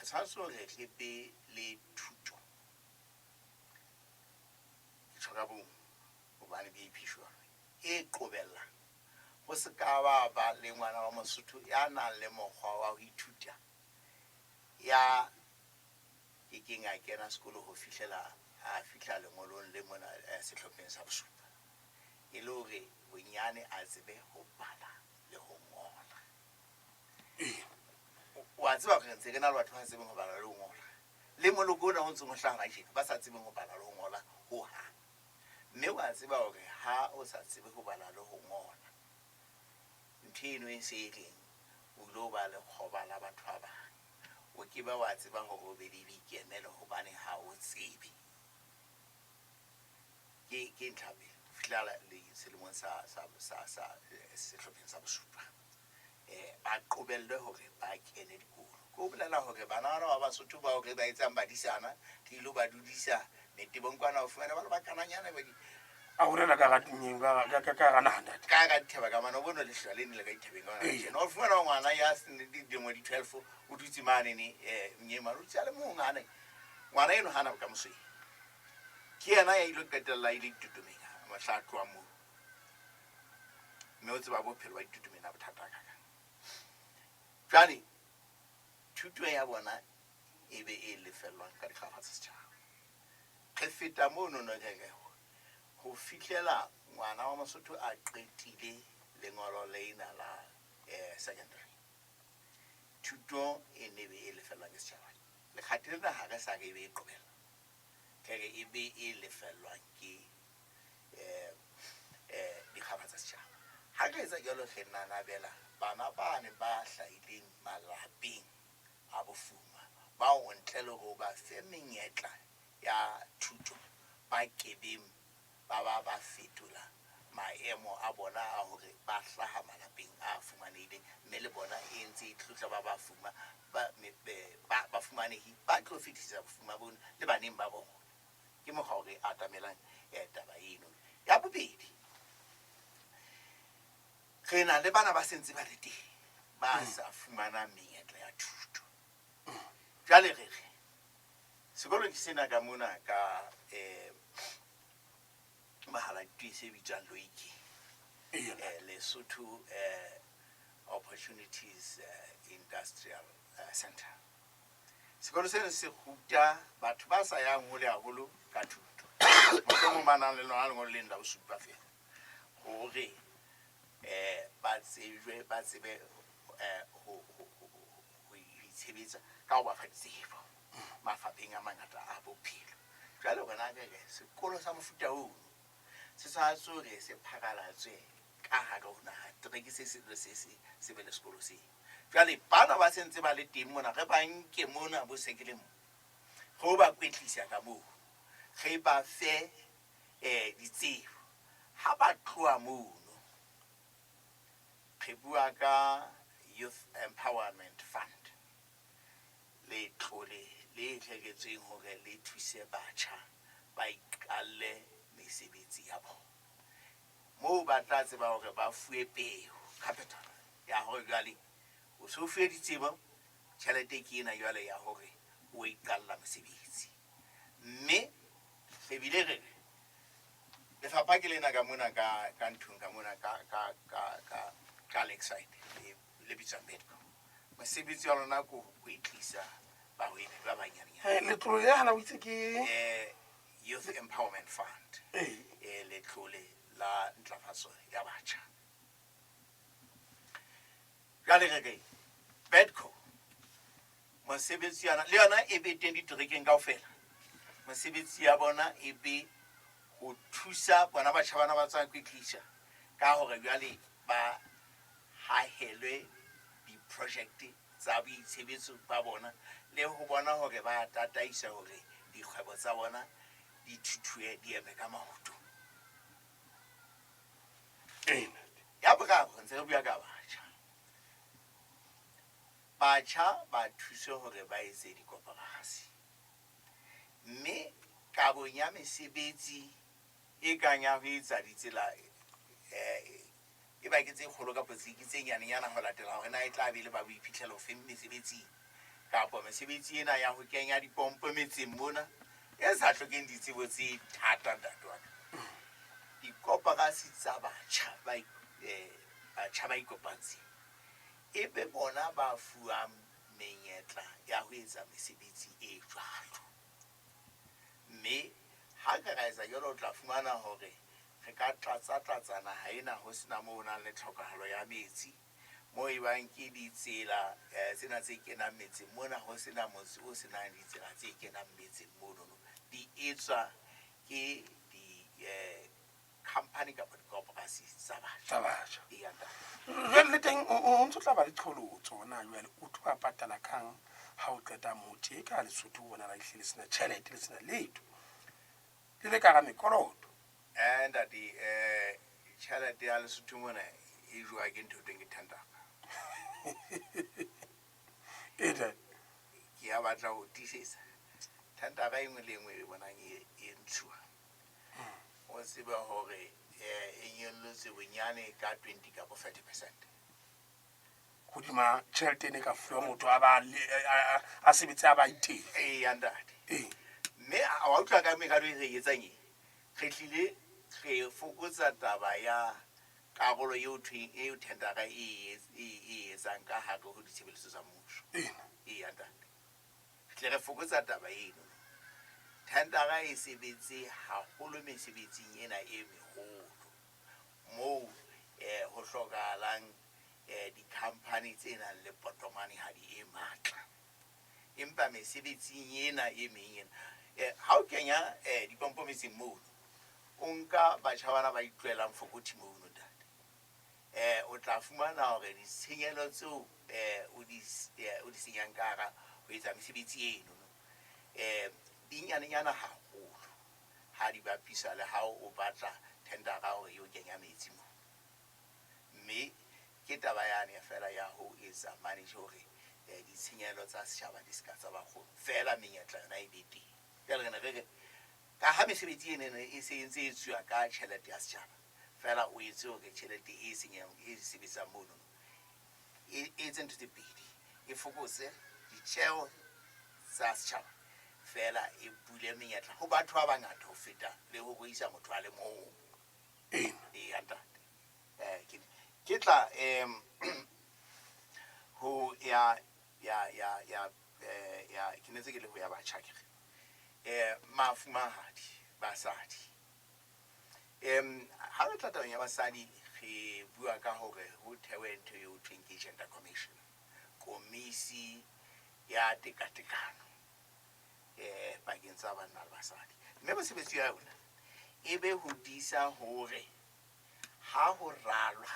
re tshwanetse hore re be le thuto. Ke tjho ka bong hobane BAP jwalo e qobella ho se ka ba ba le ngwana wa Mosotho ya nang le mokgwa wa ho ithuta ya kekeng a kena sekolo ho fihlela a fihla lengolong le mona sehlopheng sa bosupa, e le hore bonyane a tsebe ho bala le ho ngola. Wa tseba hore re ntse re na le batho ba tsebeng ho bala le ho ngola, le moloko ona o ntseng o hlaha kajeno ba sa tsebeng ho bala le ho ngola hohang. Mme wa tseba hore ha o sa tsebe ho bala le ho ngola, ntho eno e se e reng o ilo ba lekgoba la batho ba bang, o ke ba wa tseba hore o be le boikemelo hobane ha o tsebe. Ke ntlha pele ho fihla le selemong sa sehlopheng sa bosupa, ba qobellwe hore ba kene dikolo. Ke ho bolela hore bana bana ba Basotho bao re ba etsang badisana, re ilo ba dudisa metebong kwana, ho fumana ba le bakananyana ba di A holela ka hara ka hara naha ntate. Ka hara dithaba ka mane, o bone lehlwa le ne le ka dithabeng ka mane. O fumana ngwana ya dilemo di 12 o dutse mane ne mnyeng mane, o dutse a le mong hane. Ngwana eno hana bokamoso eng. Ke yena ya ilo qetella e le ditotomeng mohla a tloha moo. Mme o tseba bophelo ba ditotomeng a bothata hakakang. Jwale thuto ya bona e be e lefellwang ka dikgafa tsa setjhaba. Re feta mono no re re ho fihlela ngwana wa Mosotho a qetile lengolo lena la secondary, thuto e ne be e lefellwang ke setjhaba. Lekgathe lena ha re sa re e be e qobella, re re e be e lefellwang ke dikgafa tsa setjhaba. Ha re etsa jwalo, re nanabela bana bane ba hlahileng malapeng a bofuma, bao ntle le ho ba fe menyetla ya thuto ba kebeng ba ba ba fetola maemo a bona a hore ba hlaha malapeng a fumanehileng, mme le bona e ntse e tlotla ba ba fuma ba ba ba fumanehi ba tlo fetisa bofuma bona le baneng ba bona. Ke mokgwa o re atamelang taba eno. Ya bobedi, re na le bana ba sentse ba le teng ba sa fumanang menyetla ya thuto. Jwale re re sekolo ke sena ka mona ka Mahaladitwe se bitswang Loiki, Lesotho Opportunities Industrial Center. Sekolo seno se ruta batho ba sa yang hole haholo ka thuto, mohlomong ba nang le lona lengolo leno la bosupa feela, hore ba tsejwe, ba tsebe ho itshebetsa ka ho ba fa ditsebo mafapheng a mangata a bophelo. Jwale rona re re sekolo sa mofuta ono se tshwanetse hore se pharalatswe ka hare ho naha, tereke se seng le se seng se be le sekolo seo. Jwale bana ba sentse ba le teng mona, re ba nke mona bo sekeleng mo, re o ba kwetlisa ka moo, re ba fe ditsebo. Ha ba tloha mono, re bua ka Youth Empowerment Fund, letlole le reretsweng hore le thuse batjha ba iqalle mesebetsi ya bona, moo ba tla tseba hore ba fuwe peo, capital ya hore jwale o so fuwe ditsebo, tjhelete ke ena jwale ya hore o iqalla mosebetsi. Mme re bile re re lefapha ke lena ka mona ka ka nthong ka mona ka ka ka ka ka Lakeside le bitswang Bedco. Mosebetsi wa lona ke ho kwetlisa bahwebi ba banyanenyane. Letlole le hana o itse ke Youth Empowerment Fund, letlole la ntlafatso ya batjha. Jwale re re Bedco mosebetsi yona le yona e be teng diterekeng kaofela. Mosebetsi ya bona e be ho thusa bona batjha bana ba tswang kwetlisa ka hore jwale ba hahelwe di-project tsa boitshebetso ba bona, le ho bona hore ba tataisa hore dikgwebo tsa bona di thuthuhe, di eme ka maoto. Ya boraro, ntse re bua ka batjha. Batjha ba thuswe hore ba etse dikoporasi, mme kabong ya mesebetsi e kang ya ho etsa ditsela e ba ke tse kgolo kapa tse ke tse nyanenyana ho latela hore na e tla be le ba boiphihlelo feng mesebetsing, kapa mesebetsi ena ya ho kenya dipompo metseng mona e sa hlokeng ditsebo tse thata, ntate wa ka. Dikoporasi tsa batjha ba batjha ba ikopantseng e be bona ba fuwang menyetla ya ho etsa mesebetsi e jwalo. Mme ha ka ra etsa jwalo, o tla fumana hore re ka tlatsa-tlatsa naha ena ho sena moo ho nang le tlhokahalo ya metsi, moo e bang ke ditsela tsena tse kenang metseng mona, ho sena motse o senang ditsela tse kenang metseng monono, di etswa ke di company kapa dikoporasi tsa batjha. Tsa batjha. Eya, ntate. Jwale le teng o ntso tla ba le qholotso na jwale o tlo ba patala kang ha o qeta moo tje ka Lesotho o bonala ehlile le sena tjhelete, le sena letho, le le ka hara mekoloto? Ntate, tjhelete ya Lesotho mona e jowa ke ntho e thweng ke thendara. E ntate. Ke ya batla ho tiisetsa thendara e nngwe le e nngwe e bonang e ntshuwa, o tsebe hore e nyollotse bonyane ka 20 kapa 30%. Hodima tjhelete ene ka fuwa motho a ba a sebetse a ba iteng. Eya ntate. Mme wa utlwa ka meralo e re etsang e, re tlile re fokotsa taba ya Karolo eo thweng eo thendara e e etsang ka hare ho ditshebeletso tsa mmuso. Ena. Eya ntate, re tle re fokotsa taba eno. Thendara e sebetse haholo mesebetsing ena e meholo moo ho hlokahalang di-company tse nang le potomanehadi e matla. Empa mesebetsing ena e meng ena, ha o kenya dipompo metseng mono, o nka batjha bana ba itlwaelang fokothi mono ntate, o tla fumana hore ditshenyehelo tseo o di o di senyang ka hara ho etsa mesebetsi eno di nyanenyana haholo ha di bapiswa le ha o batla thendera hore eo kenya metsi mo. Mme ke taba yane feela ya ho etsa manage hore ditshenyehelo tsa setjhaba di ska tsa ba kgolo, feela menyetla yona e be teng. Jwale re ne re re ka ha mesebetsi ena e se ntse e etsuwa ka tjhelete ya setjhaba, feela o etse hore tjhelete e senyang e sebetsang mono e etse ntho tse pedi, e fokotse ditjeo tsa setjhaba, feela e bule menyetla ho batho ba bangata ho feta le ho ruisa motho a le mong. Ena. Eya ntate. Ke tla ho ya ya ya ya ya ke ne ntse ke le ho ya batjha ke re mafumahadi basadi. Ha re tla tabeng ya basadi, re bua ka hore ho thewe ntho eo thweng ke gender commission, komisi ya tekatekano pakeng tsa banna le basadi. Mme mosebetsi ya yona e be ho tiisa hore ha ho ralwa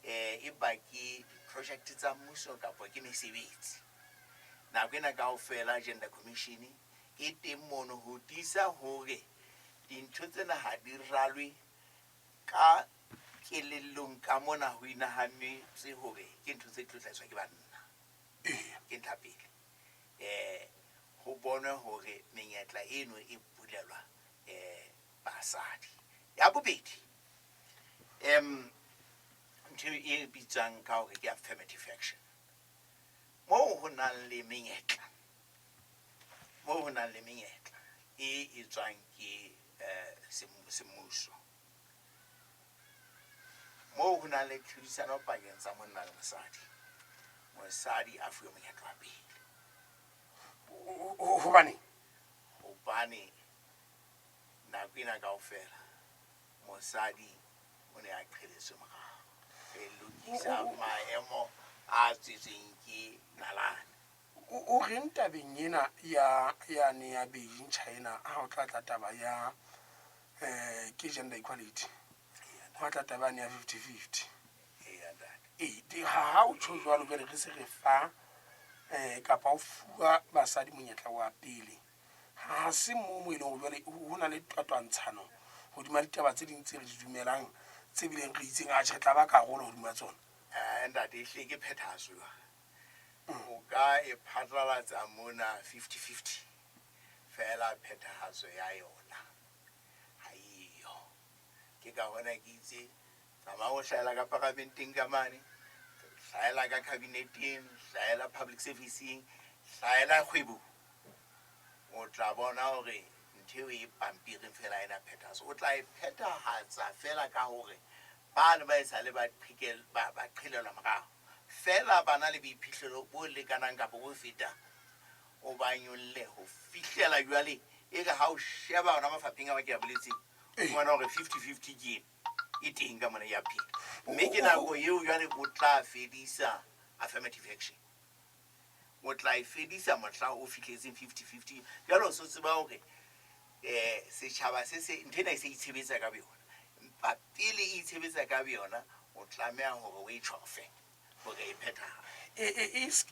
e ba ke di-project tsa mmuso kapa ke mesebetsi, nako ena kaofela gender commission e teng mono ho tiisa hore dintho tsena ha di ralwe ka kelellong ka mona ho inahanetswe hore ke ntho tse tlo hlahiswa ke banna. Ke ntlha pele, ho bonwe hore menyetla eno e bulelwa basadi. Ya bobedi, ntho e bitswang ka hore ke affirmative action, moo ho nang le menyetla, moo ho nang le menyetla e etswang ke semmuso, moo ho nang le tlhodisano pakeng tsa monna le mosadi, mosadi a fuwe monyetla wa pele. Hobane? Hobane nako ena kaofela mosadi o ne a qheletswe morao. Re lokisa maemo a tswetsweng ke nalane. O reng tabeng ena ya yane ya Beijing China, ha o tla tla taba ya ke gender equality, ha tla taba yane ya 50-50? Eya ntate. Ee, ha o tjho jwalo, jwale re se re fa kapa o fuwa basadi monyetla wa pele, ha se moo mo e leng hore jwale ho na le twatwantshano hodima ditaba tse ding tse re di dumelang, tse bileng re itseng atjhe re tla ba karolo hodima tsona? Ntate, ehlile ke phethahatso jwale. O ka e phatlalatsa mona 50-50, feela phethahatso ya yona ha eyo. Ke ka hona ke itse tsamaya o hlahela ka paramenteng ka mane, hlahela ka kabineteng, hlahela public service-eng, hlahela kgwebong, o tla bona hore ntho eo e pampiring feela ha ena phethahatso. O tla e phethahatsa feela ka hore bane ba e sale ba ba qhelelwa morao, feela ba na le boiphihlelo bo lekanang kapa bo fetang, o ba nyolle ho fihlela jwale e re ha o sheba ona mafapheng a ba ke a boletseng, o fumana hore 50-50 ke ena e teng ka mona ya phela. Mme ke nako eo jwale o tla fedisa affirmative action, o tla e fedisa mohla o fihletseng 50-50. Jwale o so tseba hore setjhaba se se ntho ena e se itshebetsa ka boyona, empa pele e itshebetsa ka boyona o tlameha hore o e tjhofe hore e phethahale.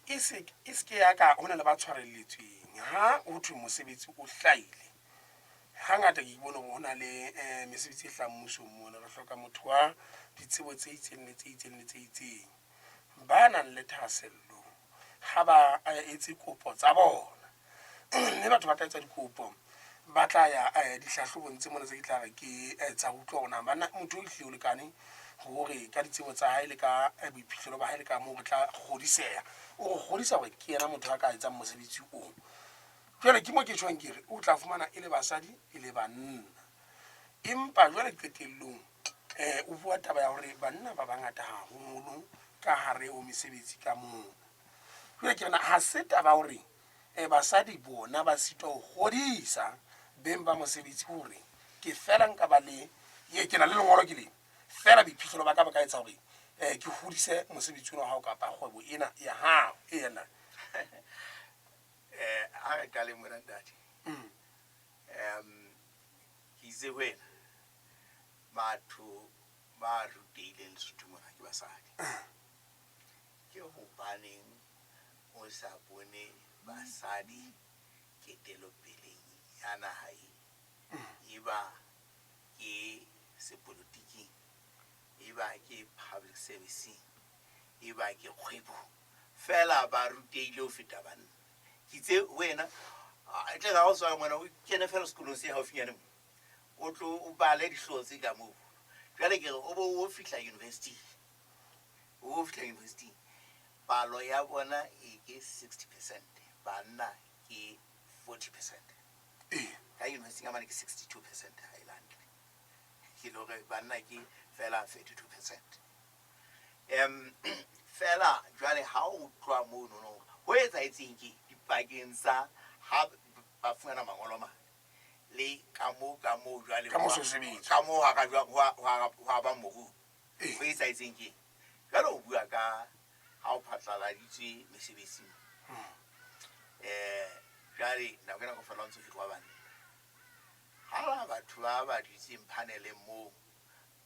E se ke ya ka ho na le ba tshwarelletsweng ha ho thwe mosebetsi o hlahile. Hangata ke bone hore ho na le mesebetsi e hlahang mmusong mona, re hloka motho wa ditsebo tse itseng le tse itseng le tse itseng. Ba nang le thahasello ha ba etse kopo tsa bona, mme batho ba tla etsa dikopo, ba tla ya dihlahlobong tse mona tse ke tla re ke tsa ho utlwa hore na banna motho o ehlile o lekane hore ka ditsebo tsa hae le ka boiphihlelo ba hae le ka moo re tla kgodiseha, o re kgodisa hore ke yena motho a ka etsang mosebetsi oo. Jwale ke mo ke tjhong ke re o tla fumana e le basadi e le banna, empa jwale qetellong O bua taba ya hore banna ba bangata haholo ka hare ho mesebetsi ka moo. Jwale ke re na ha se taba ya hore basadi bona ba sitwa ho kgodisa beng ba mosebetsi hore ke fela nka ba le ye ke na le lengolo ke leng fela boiphihlelo ba ka ba ka etsa hore ke hodise mosebetsi ona wa hao kapa kgwebo ena ya hao ena. Ha re qaleng mona ntate. Ke itse ho wena batho ba rutehileng Lesotho mona ke basadi. Ke hobaneng o sa bone basadi ketelopeleng ya naha e? Eba ke sepolotiking, eba ke public servicing, eba ke kgwebong, fela ba rutehile ho feta banna. Ke itse ho wena, e tle ha o tswa ngwana o kene fela sekolong se haufinyane mo, o tlo o bale dihlooho tse ka moo. Jwale ke re o bo o fihla university, o fihla university, palo ya bona e ke 60%, banna ke 40%. Ka university ka mane ke 62% ha e le hantle. Ke le hore banna ke fela 32%. Fela jwale ha o utlwa mono no ho etsahetseng ke dipakeng tsa ha ba fumana mangolo mane le ka moo ka moo jwale Ka moo se sebetsa. ka moo ha ka jwa ho ha ba moruo. Ho etsahetseng ke jwale o bua ka ha o phatlaladitswe mesebetsing. Jwale nako ena kaofela o ntso hirwa banna. Ha batho ba ba dutseng paneleng moo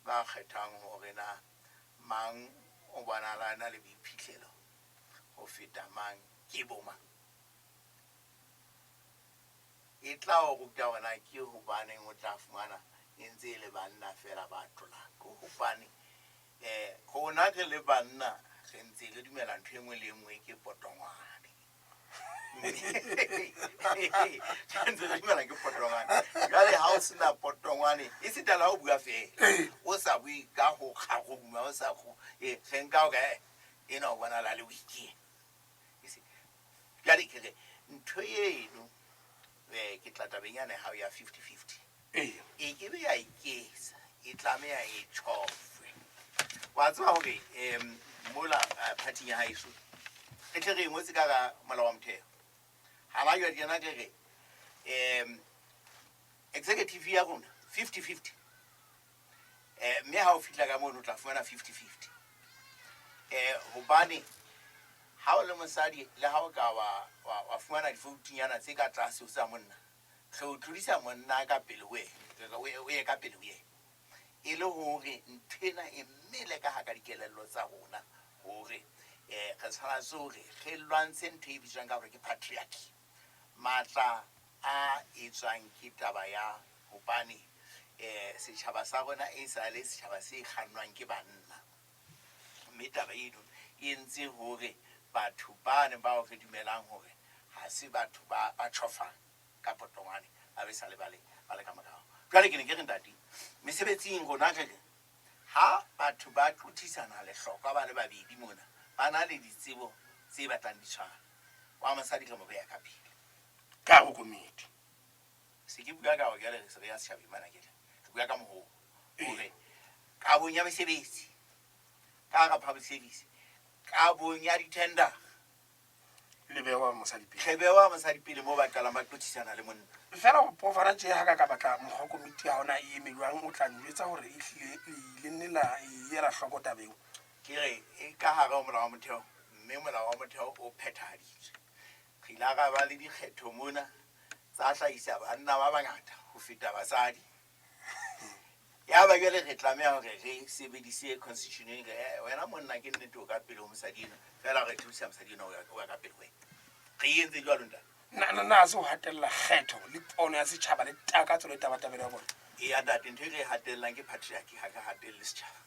ba kgethang hore na mang o bonahala a na le boiphihlelo ho feta mang, ke bo mang. E tla o ruta hore na ke hobaneng o tla fumana e ntse e le banna fela ba tlolang. Ke hobane rona re le banna re ntse re dumela ntho e nngwe le e nngwe ke potongwane. Re ntse re dumela ke potongwane. Jwale ha o sena potongwane, e sita le ha o bua fela, o sa bue ka ho kgaruma, o sa re nka hore ena o bonahala le weak. Jwale ke re ntho eno ke tla tabeng yane ya hao ya 50-50. E ke be ya iketsa, e tlameha e tjhofwe. Wa tseba hore mola party ya haeso re tle re e ngotse ka hara molao wa motheo. Ha ba jwale tjena ke re executive ya rona 50-50. Mme ha o fihla ka mono o tla fumana 50-50. Hobane ha o le mosadi le ha o ka wa fumana divoutinyana tse ka tlase ho tsa monna, re o tlodisa monna ka pele ho yena, o ye ka pele ho yena. E le hore ntho ena e mmele ka hara dikelello tsa rona hore re tshwanetse hore re lwantshe ntho e bitswang ka hore ke patriarchy. Matla a etswang ke taba ya hobane setjhaba sa rona e sa le setjhaba se kgannwang ke banna. Mme taba eno e entse hore batho bane bao re dumelang hore ha se batho ba tjhofang ka potongwane ba be sa le ba le ka morao. Jwale ke ne ke re ntate, mesebetsing rona re re ha batho ba tlothisana lehlokwa ba le babedi mona, ba na le ditsebo tse batlang di tshwana, wa mosadi re mo beha ka pele. Ka ho komiti. Se ke bua ka hore jwale re se re ya setjhabeng mana ke re, re bua ka moholo hore kabong ya mesebetsi ka hara public service, kabong ya di-tender, le bewa mosadi pele. Re bewa mosadi pele moo ba qalang ba tlothisana le monna. Fela go pofana tje ha ka ka batla mokgwa komiti ya hona e eme jwang, o tla njwetsa hore e hlile le ile nne la e ela hloko taba eo. Ke re e ka hare ho molao wa motheo, mme molao wa motheo o phethahaditswe. Re ile ra ba le dikgetho mona tsa hlahisa banna ba bangata ho feta basadi. Ya ba jwale re tlameha hore re sebedise constitution e re, wena monna ke nnete o ka pele ho mosadi enwa, fela re tlodisa mosadi enwa o ya ka pele ho wena. Re entse jwalo ntate. Na se ho hatella kgetho le pono ya setjhaba le takatso le tabatabelo ya bona? Eya ntate, ntho e re e hatellang ke patriarchy, ha re hatelle setjhaba.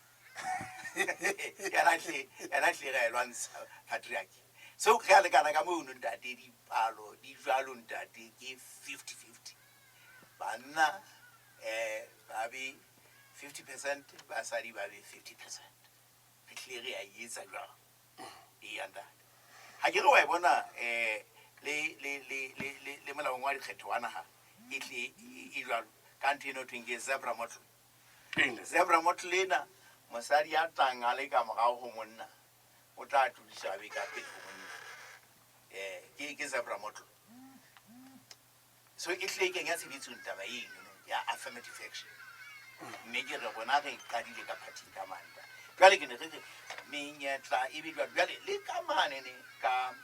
Yena hle re a e lwantsha patriarchy. So re a lekana ka mono ntate, dipalo di jwalo ntate, ke 50-50. Banna ba be 50%, basadi ba be 50%. Re hlile re a e etsa jwalo. Eya ntate. Ha ke re wa e bona le molaong wa dikgetho wa naha e tle e jwalo ka ntho eno thweng ke zebra model. Zebra model ena, mosadi ya tlang a le ka morao ho monna o tla tlodiswa a be ka pele ho monna. Ke zebra model. So e hlile e kenya tshebetsong taba eno ya affirmative action. Mme ke re rona re qadile ka phathing ka manta. Jwale ke ne re re menyetla e be jwalo. Jwale le ka manene ka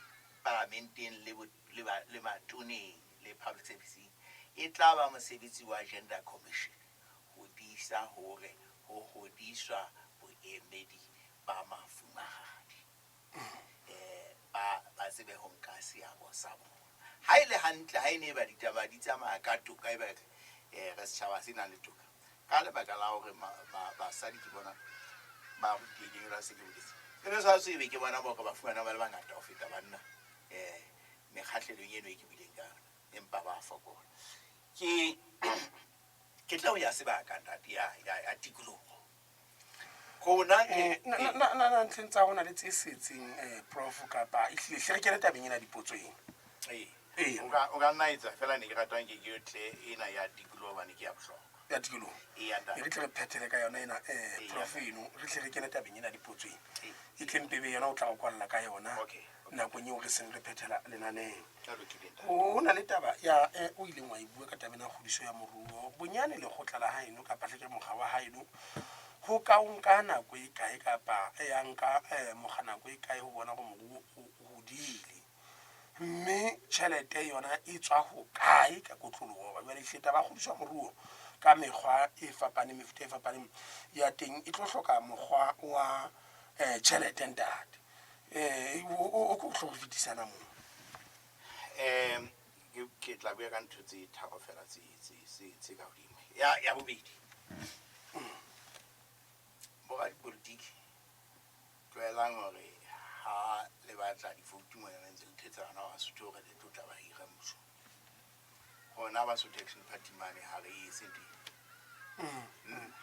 palamenteng le matoneng le public serviceng e tla ba mosebetsi wa Gender Commission ho tiisa hore ho hodiswa boemedi ba mafumahadi. Ba tsebe ho nka seabo sa bona. Ha e le hantle, ha e ne e ba ditaba di tsamaya ka toka, e ba re setjhaba se nang le toka. Ka lebaka la hore basadi ke bona ba rutehileng, jwalo se ke boletse. E ne sa tsebe ke bona bao ba fumana ba le bangata ho feta banna, mekgahlelong eno e ke buileng ka yona, empa ba fokola. Ke tla ho ya sebaka ntate ya tikoloho. Rona ke Na ntlheng tsa rona le tse setseng, prof, kapa ehlile hle re kene tabeng ena dipotsong? Ee. Ee. O ka nna etsa fela, ne ke ratang ke tle ena ya tikoloho hobane ke ya bohlokwa. Ya tikoloho. Ee, ya ntate. E re tle re phethele ka yona ena, Ee, prof ya. eno, re tle re kene tabeng ena dipotsong. Ee. E tle mpe be yona o tla o kwalla ka yona Okay. nakong eo re seng re phethela lenaneo. Ka lokile, ntate. Ho na le taba ya o ileng wa e bua ka taba ena ya kgodiso ya moruo. Bonyane lekgotla la haeno kapa hle ke mokga wa haeno, ho ka o nka nako e kae kapa ya nka mokga nako e kae ho bona hore moruo o hodile? Mme tjhelete yona e tswa ho kae ka kotloloho? Hoba jwale ehlile taba ya kgodiso ya moruo ka mekgwa e fapaneng, mefuta e fapaneng ya teng e tlo hloka mokgwa wa tjhelete ntate. O ko hlo re fetisana moo. Ke tla bua ka ntho tse tharo fela tse ka hodimo. Ya bobedi. Boradipolotiki, tlohelang hore ha le batla divoutu mona le ntse le thetsa bana ba Basotho hore le tlo tla ba hira mmusong. Rona Basotho Action Party mane ha re etse ntho eo.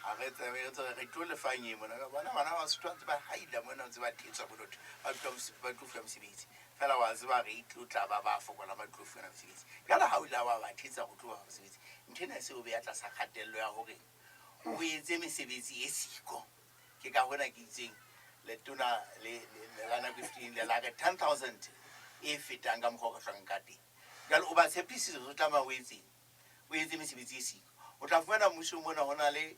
Ha re tsebe, re tsebe re tlo lefang eng mona. Bona bana ba Basotho ba ntse ba haila mona, ntse ba thetswa bo lotho, ba tlo fuwa mosebetsi. Feela wa tseba re tlo tla ba ba fokolang ba tlo fuwa mosebetsi. Jwale ha o ile wa ba thetsa ho tlo ba mosebetsi, ntho ena e se o beha tlasa kgatello ya hore o etse mesebetsi e siko. Ke ka hona ke itseng letona le la nako e fetileng le la re 10,000 e fetang ka mokgwa o ka hlokang ka teng. Jwale o ba tshepisitse o tlameha o etseng? O etse mesebetsi e siko. O tla fumana mmusong mona ho na le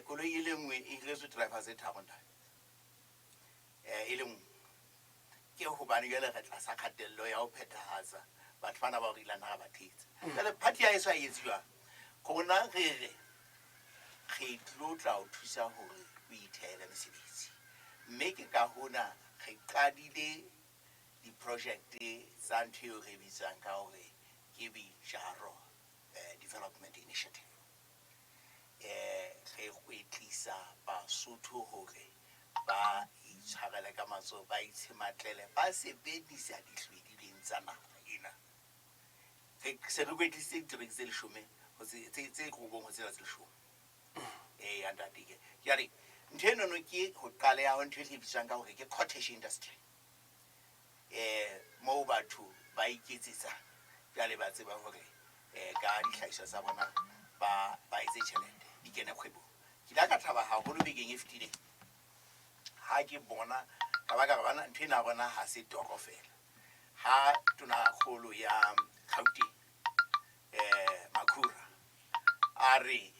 koloi e le nngwe e hiretswe driver tse tharo ntate. E le nngwe. Ke hobane jwale re tlasa kgatello ya ho phethahatsa batho bana bao re ileng ra ba thetsa. Jwale party ya heso ha e etse jwang? Rona re re re tlo tla o thusa hore o ithehele mesebetsi. Mme ke ka hona re qadile di-project tsa ntho eo re bitsang ka hore ke Boitjaro Development Initiative. Re kwetlisa Basotho hore ba itshwarele ka matsoho, ba itshematlele, ba sebedisa dihlwedileng tsa naha ena. Re se re kwetlisitse ditereke tse leshome ho tse robong ho tsela tse leshome. Ya ntate ke. Jwale ntho enono ke ho qaleha ho ntho e bitswang ka hore ke cottage industry. Moo batho ba iketsetsang jwale ba tseba hore ka dihlahiswa tsa bona ba etse tjhelete, di kene kgwebong. Ke ile ka thaba haholo bekeng e fetileng ha ke bona ka baka bana ntho ena ya bona ha se toro fela. Ha tonakgolo ya Gauteng Makhura a re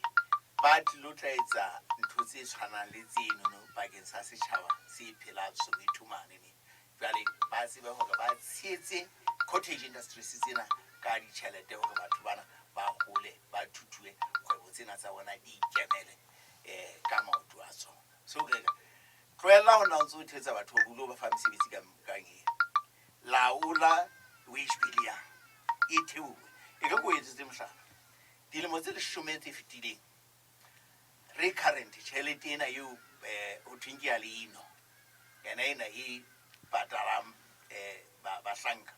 ba tlilo tla etsa ntho tse tshwanang le tsenono bakeng sa setjhaba se phelang Soweto mane ne. Jwale ba tsebe hore ba tshehetse cottage industries tsena ka ditjhelete hore batho bana ba hole, ba thuthuwe, kgwebo tsena tsa bona di ikemele ka maoto a tsona. So re re tlohella ho nna o ntso o thetsa batho hore o lo ba fa mesebetsi ka eng. Laola wage bill ya e theohe. E re ko etsetse mohlala. Dilemo tse leshome tse fetileng recurrent tjhelete ena eo ho thweng ke ya leino, yona ena e patalang bahlanka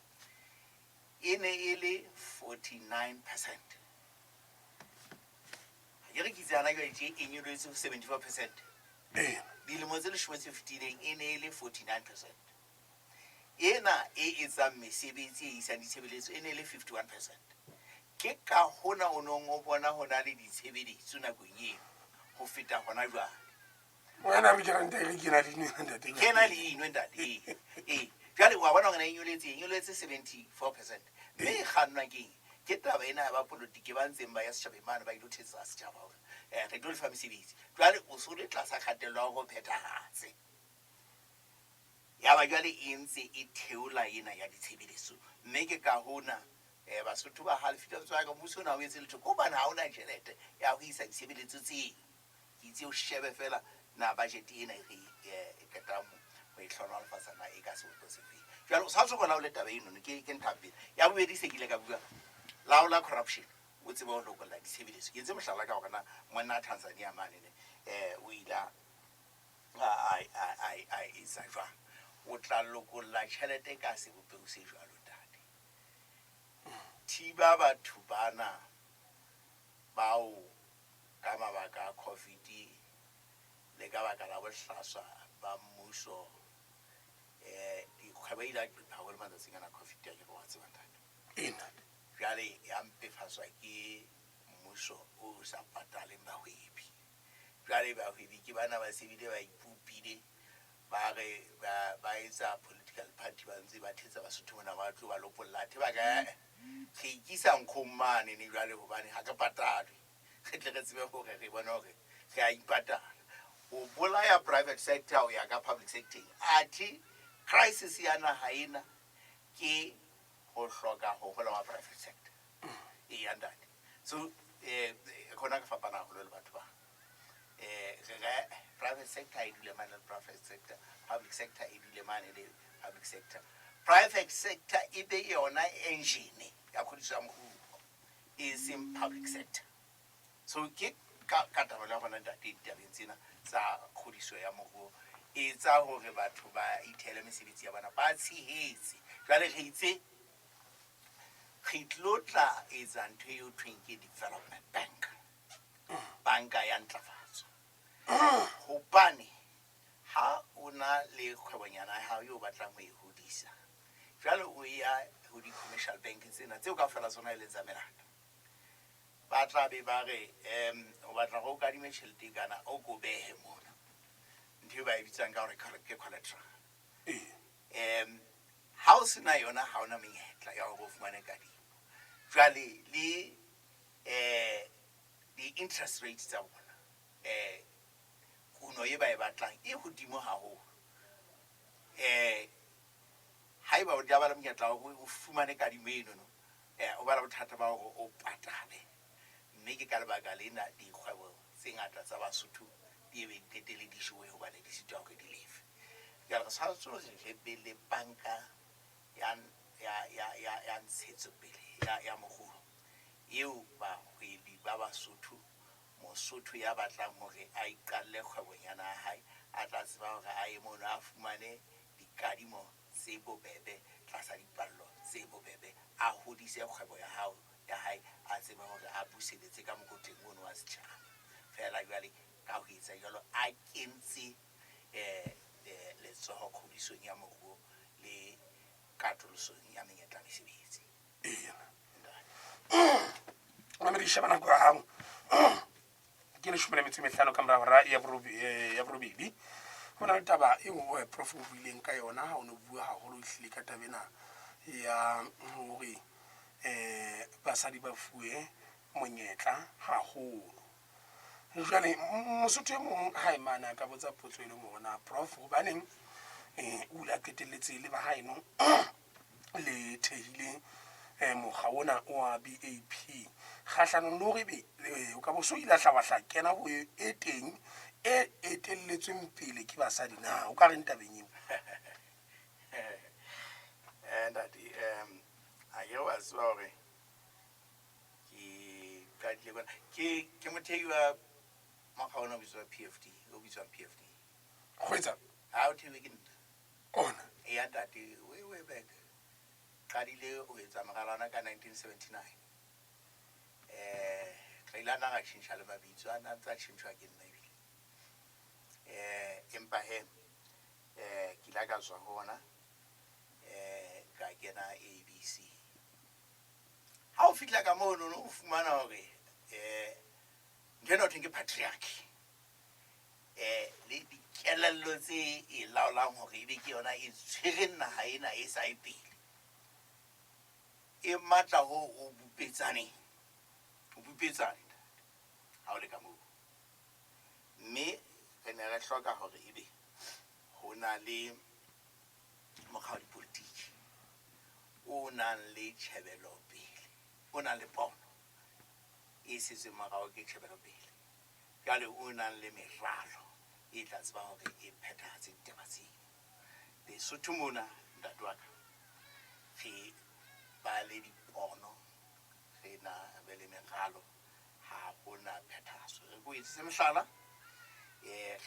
e ne e le 49%. Ha ke re ke itse hana jwale tje e nyolohetse ho 74%. Dilemo tse leshome tse fetileng e ne e le 49%. Ena e etsang mesebetsi e isang ditshebeletso e ne e le 51%. Ke ka hona o nong o bona ho na le ditshebeletso nakong eo. ho feta hona jwale. Wena re ke ranta e re ke na le ino ntate. Ke ena le ino ntate. Ee, ee. Jwale wa bona hore na e nyoletse, e nyoletse 74%. Mme e kgannwa ke eng? Ke taba ena ya bapolotiki ba ntseng ba ya setjhabeng mane ba ilo thetsa setjhaba hore re tlo lefa mesebetsi. Jwale o so le tlasa kgatello ya hore o phethahatse. Yaba jwale e ntse e theola ena ya ditshebeletso. Mme ke ka hona Basotho ba halefile ba ntse ba re mmuso ona ha o etse letho. Ke hobane ha ona tjhelete ya ho isa ditshebeletso tseo. Ke itse o shebe feela na budget ena e re e qetang ho e hlohonolofatsa na e ka sebopeho se feng. Jwale o sa tswa laole taba enono, ke ntho ya pele. Ya bobedi se ke ile ka bua, laola corruption, o tsebe ho lokolla ditshebeletso. Ke entse mohlala ka hore na monna Tanzania mane ne o ile a etsa jwang. O tla lokolla tjhelete ka sebopeho se jwalo ntate. Thiba batho bana bao ka mabaka a COVID le ka baka la bohlaswa ba mmuso, dikgwebo e ile ya qepha haholo matsatsing ana a COVID, a ke re wa tseba ntate. Ee ntate. Jwale ya mpefatswa ke mmuso o sa pataleng bahwebi. Jwale bahwebi ke bana ba se bile ba ipopile, ba re ba etsa political party, ba ntse ba thetsa Basotho mona, ba tlo ba lopolla. Athe ba ka re ikisa nkgong mane ne jwale hobane ha re patalwe, re tle re tsebe hore re bone hore re a ipatala. O bolaya private sector ho ya ka public sector. Athe crisis ya naha ena ke ho hloka ho hola wa private sector. Eya ntate. So khona ke fapana haholo le batho ba. Re private sector e dule mane le private sector, public sector e dule mane le public sector. Private sector e be yona engine ya kgodiso ya moruo, e seng public sector. So ke ka taba ya bona ntate ditabeng tsena tsa kgodiso ya moruo, e etsa hore batho ba ithele mesebetsi ya bona, ba tshehetse. Jwale re itse re tlo tla etsa ntho eo thweng ke development bank, banka ya ntlafatso. Hobane ha o na le kgwebonyana ya hao eo o batlang ho e hodisa, jwale o ya ho di-commercial bank tsena tseo kaofela tsona e leng tsa melata, ba tla be ba re o batla hore o kadime tjhelete e kana, o ko behe mona ntho e ba e bitsang ka hore ke collateral. Ha o sena yona, ha ona menyetla ya hore o fumane kadimo. Jwale le di-interest rates tsa bona, kuno e ba e batlang e hodimo haholo. Haeba o tla ba le monyetla wa hore o fumane kadimo enono, o ba le bothata ba hore o patale. Mme ke ka lebaka lena dikgwebo tse ngata tsa Basotho di ebe di qetelle di jowe hobane di sitwa hore di lefe. Jwale re tshwanetse hore re be le banka ya ntshetsopele ya moruo eo bahwebi ba Basotho, Mosotho ya batlang hore a iqalle kgwebonyana ya hae, a tla tseba hore a ye mono a fumane dikadimo tse bobebe tlasa dipallo tse bobebe, a hodise kgwebo ya hao ya hae, a tsebe hore a buseletse ka mokotleng ono wa setjhaba. Feela jwale ka ho etsa jwalo a kentse letsoho kgodisong ya moruo le katolosong ya menyetla ya mesebetsi. Eya. Mamedi, sheba nako ya hao. Ke 15 ka mora hora ya borobedi. Ho na le taba eo prof o buileng ka yona ha o no bua haholo ehlile ka taba ena ya hore basadi ba fuwe monyetla haholo. Jwale Mosotho e mong ha e mane a ka botsa potso e leng hore na prof hobaneng o ile a qetelletse le ba haeno le thehile mokga ona wa BAP kgahlanong le hore ebe o ka bo so ile a hla wa hla kena ho e teng e etelletsweng pele ke basadi na o ka reng tabeng eo? Ntate, a ke wa tseba hore ke qadile kwana, ke mothehi wa mokga ona o bitswang PFD, o bitswang PFD. Kgwetsa? Ha o thehilwe ke nna. Ona? Eya ntate, way, way back. Qadile ho etsa moralwana ka 1979. Re ile a na ra tjhentjha le mabitso, a na ntse a tjhentjhwa ke nna ebile. Empa he, ke ile ka tswa ho ona, ka kena ABC. Ha o fihla ka mono, o fumana hore ntho ena ho thweng ke patriarchy. Le dikelello tse e laolang hore ebe ke yona e tshwereng naha ena e sa e pele. E matla ho o bupetsaneng, o bupetsane ha o le ka moo. Mme re ne re hloka hore ebe ho na le mokga wa dipolitiki o nang le tjhebelopele, o nang le pono e setsweng morao ke tjhebelopele. Jwale o nang le meralo e tla tseba hore e phethahatse ditaba tseo. Lesotho mona, ntate wa ka, re ba le dipono, re na be le meralo, ha hona phethahatso. Re ko etsetse mohlala,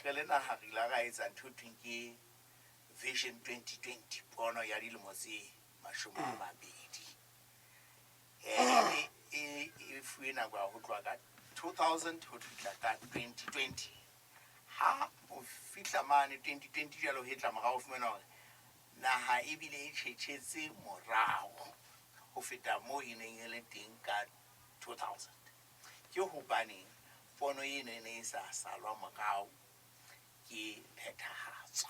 re le naha re ile ra etsa ntho e thweng ke Vision 2020, pono ya dilemo tse 20. E fuwe nako ya ho tloha ka 2000 ho fihla ka 2020. Ha o fihla mane 2020 jwale ho hetla morao, o fumana hore naha ebile e tjhetjhetse morao ho feta moo e neng e le teng ka 2000. Ke hobaneng pono eno e ne e sa salwa morao ke phethahatso.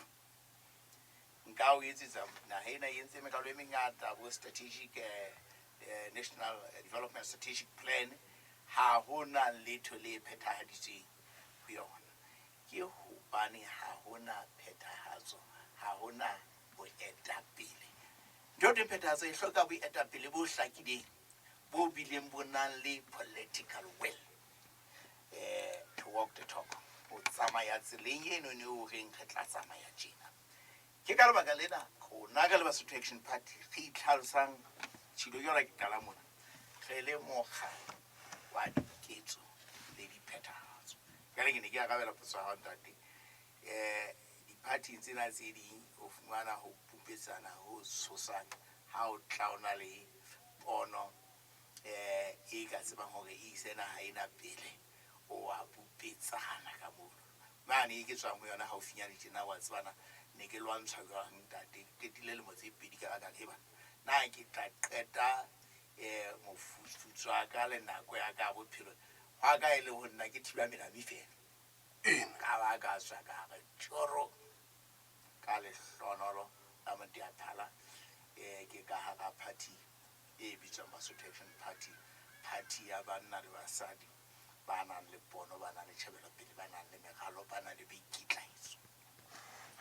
Nka o etsetsa naha ena e entse meralo e mengata, bo strategic national development strategic plan, ha hona letho le phethahaditsweng ho yona. Ke hobane ha hona phethahatso, ha hona boetapele. Ntho e teng phethahatso e hloka boetapele bo hlakileng, bo bileng bo nang le political will to walk the talk, ho tsamaya tseleng eno ne o reng re tla tsamaya tjena. Ke ka lebaka lena rona re le Basotho Action Party re itlhalosang tshilo jwale ke qala mona, re le mokga wa diketso le diphethahatso. Jwale ke ne ke arabela potso ya hao ntate. Di-party tsena tse ding o fumana ho pupetsana ho tshosang ha o tla o na le pono e ka tsebang hore e ise naha ena pele, o a pupetsana ka mono. Mane e ke tswang ho yona haufinyane tjena, wa tsebana ne ke lwantshwa jwang ntate, ke qetile lemo tse 2 ka baka eba na ke tla qeta mofufutso wa ka le nako ya ka bophelo hwa ka e le ho nna ke thiba melami fela. Ka ba ka tswa ka re tjoro ka lehlohonolo la Moteaphala, ke ka hara party e bitswang Basotho Action Party, party ya banna le basadi ba nang le pono, ba nang le tjhebelopele, ba nang le meralo, ba nang le boikitlaetso.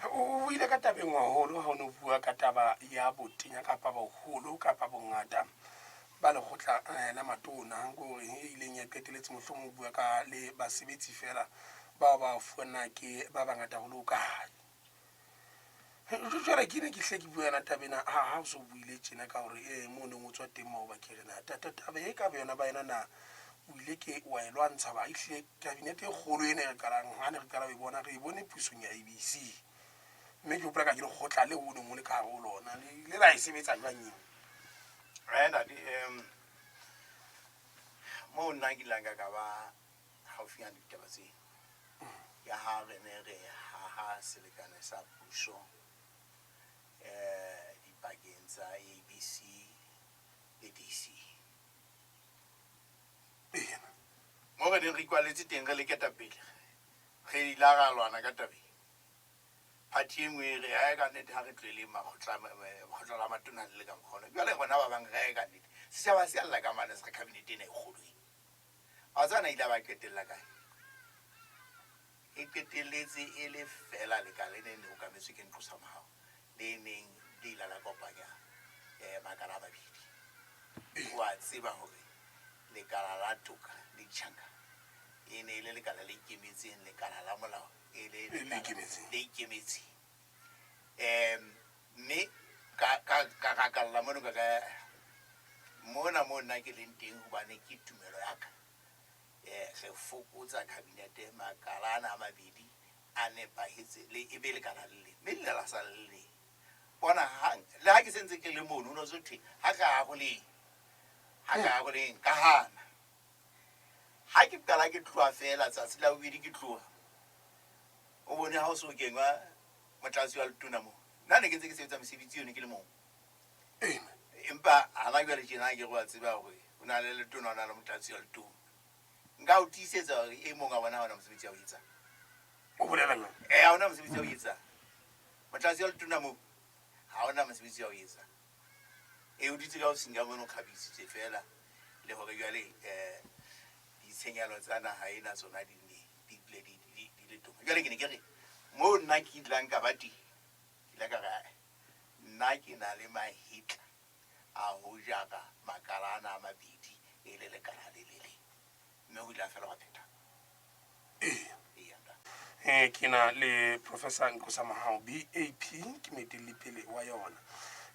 O buile ka tabeng haholo ha o no bua ka taba ya botenya kapa boholo kapa bongata ba lekgotla la matona, hore e ileng ya qeteletse mohlomong o bua ka le basebetsi fela bao ba fuwana ke ba bangata haholo ho kae. Jwale ke ne ke hle ke bua yona taba ena, ha o so buile tjena ka hore moo neng o tswa teng maoba ke re na taba e ka yona ba yona na o ile ke wa e lwantsha ba ehlile kabinete e kgolo ena e re qalang ha ne re qala ho e bona, re e bone pusong ya ABC. Mme ke hopola ka ke lekgotla leo o neng o le ka hare ho lona, le ile la e sebetsa jwang eo? Ntate, moo nna ke ileng ka ba haufinyane ditaba tse ya ha re ne re haha selekane sa puso dipakeng tsa ABC le DC. Mo re neng re ikwaletse teng re le ketapele, re ile ra lwana ka tabeng. Party e nngwe e re ae ka nnete ha re tlohele makgotla la matona le le ka mokgwa ona. Jwale rona ba bang re ae ka nnete. Setjhaba se a lla ka mane se re cabinet ena e kgolo e. Wa tseba na ile ba qetella kae? E qetelletse e le fela lekala le neng le okametswe ke Nqosa Mohao, le neng le ile la kopanya makala a mabedi. Wa tseba hore lekala la toka le ditjhanka e ne e le lekala le ikemetseng, lekala la molao e le le ikemetseng. Mme ka rakalla mono ka mona moo nna ke leng teng hobane ke tumelo ya ka. Re fokotsa kabinete makala ana a mabedi a nepahetse le e be lekala le leng, mme le la sala le leng. Bona hang le ha ke sentse ke le mono, ho no so thwe ha ka aroleng, ha ka aroleng ka hana. Ha ke qala ke tloha fela tsatsi la bobedi ke tloha, o bone ha o so kengwa motlatsi wa letona moo. Nna ne ke ntse ke sebetsa mesebetsi eno ke le mong. Empa hana jwale tjena ke re wa tseba hore o na le letona, o na le motlatsi wa letona. Nka o tiisetsa hore e mong a bona ha ona mosebetsi a o etsang. O bolela jwang? Ha hona mosebetsi wa ho etsa. Motlatsi wa letona moo, ha hona mosebetsi wa ho etsa. E o dutse ka ofising ka mono, o kgabisitswe feela le hore jwale ditshenyehelo tsa naha ena tsona di ne di dule di le toma. Jwale ke ne ke re moo nna ke ilang ka ba teng, ke ile ka re ae, nna ke na le mahetla a ho jara makala ana a mabedi e le lekala le le leng. Mme ho ile ha fela hwa phetha. Ee. Eya, ntate. Ke na le Professor Nqosa Mahao, BAP, ke moetelli pele wa yona.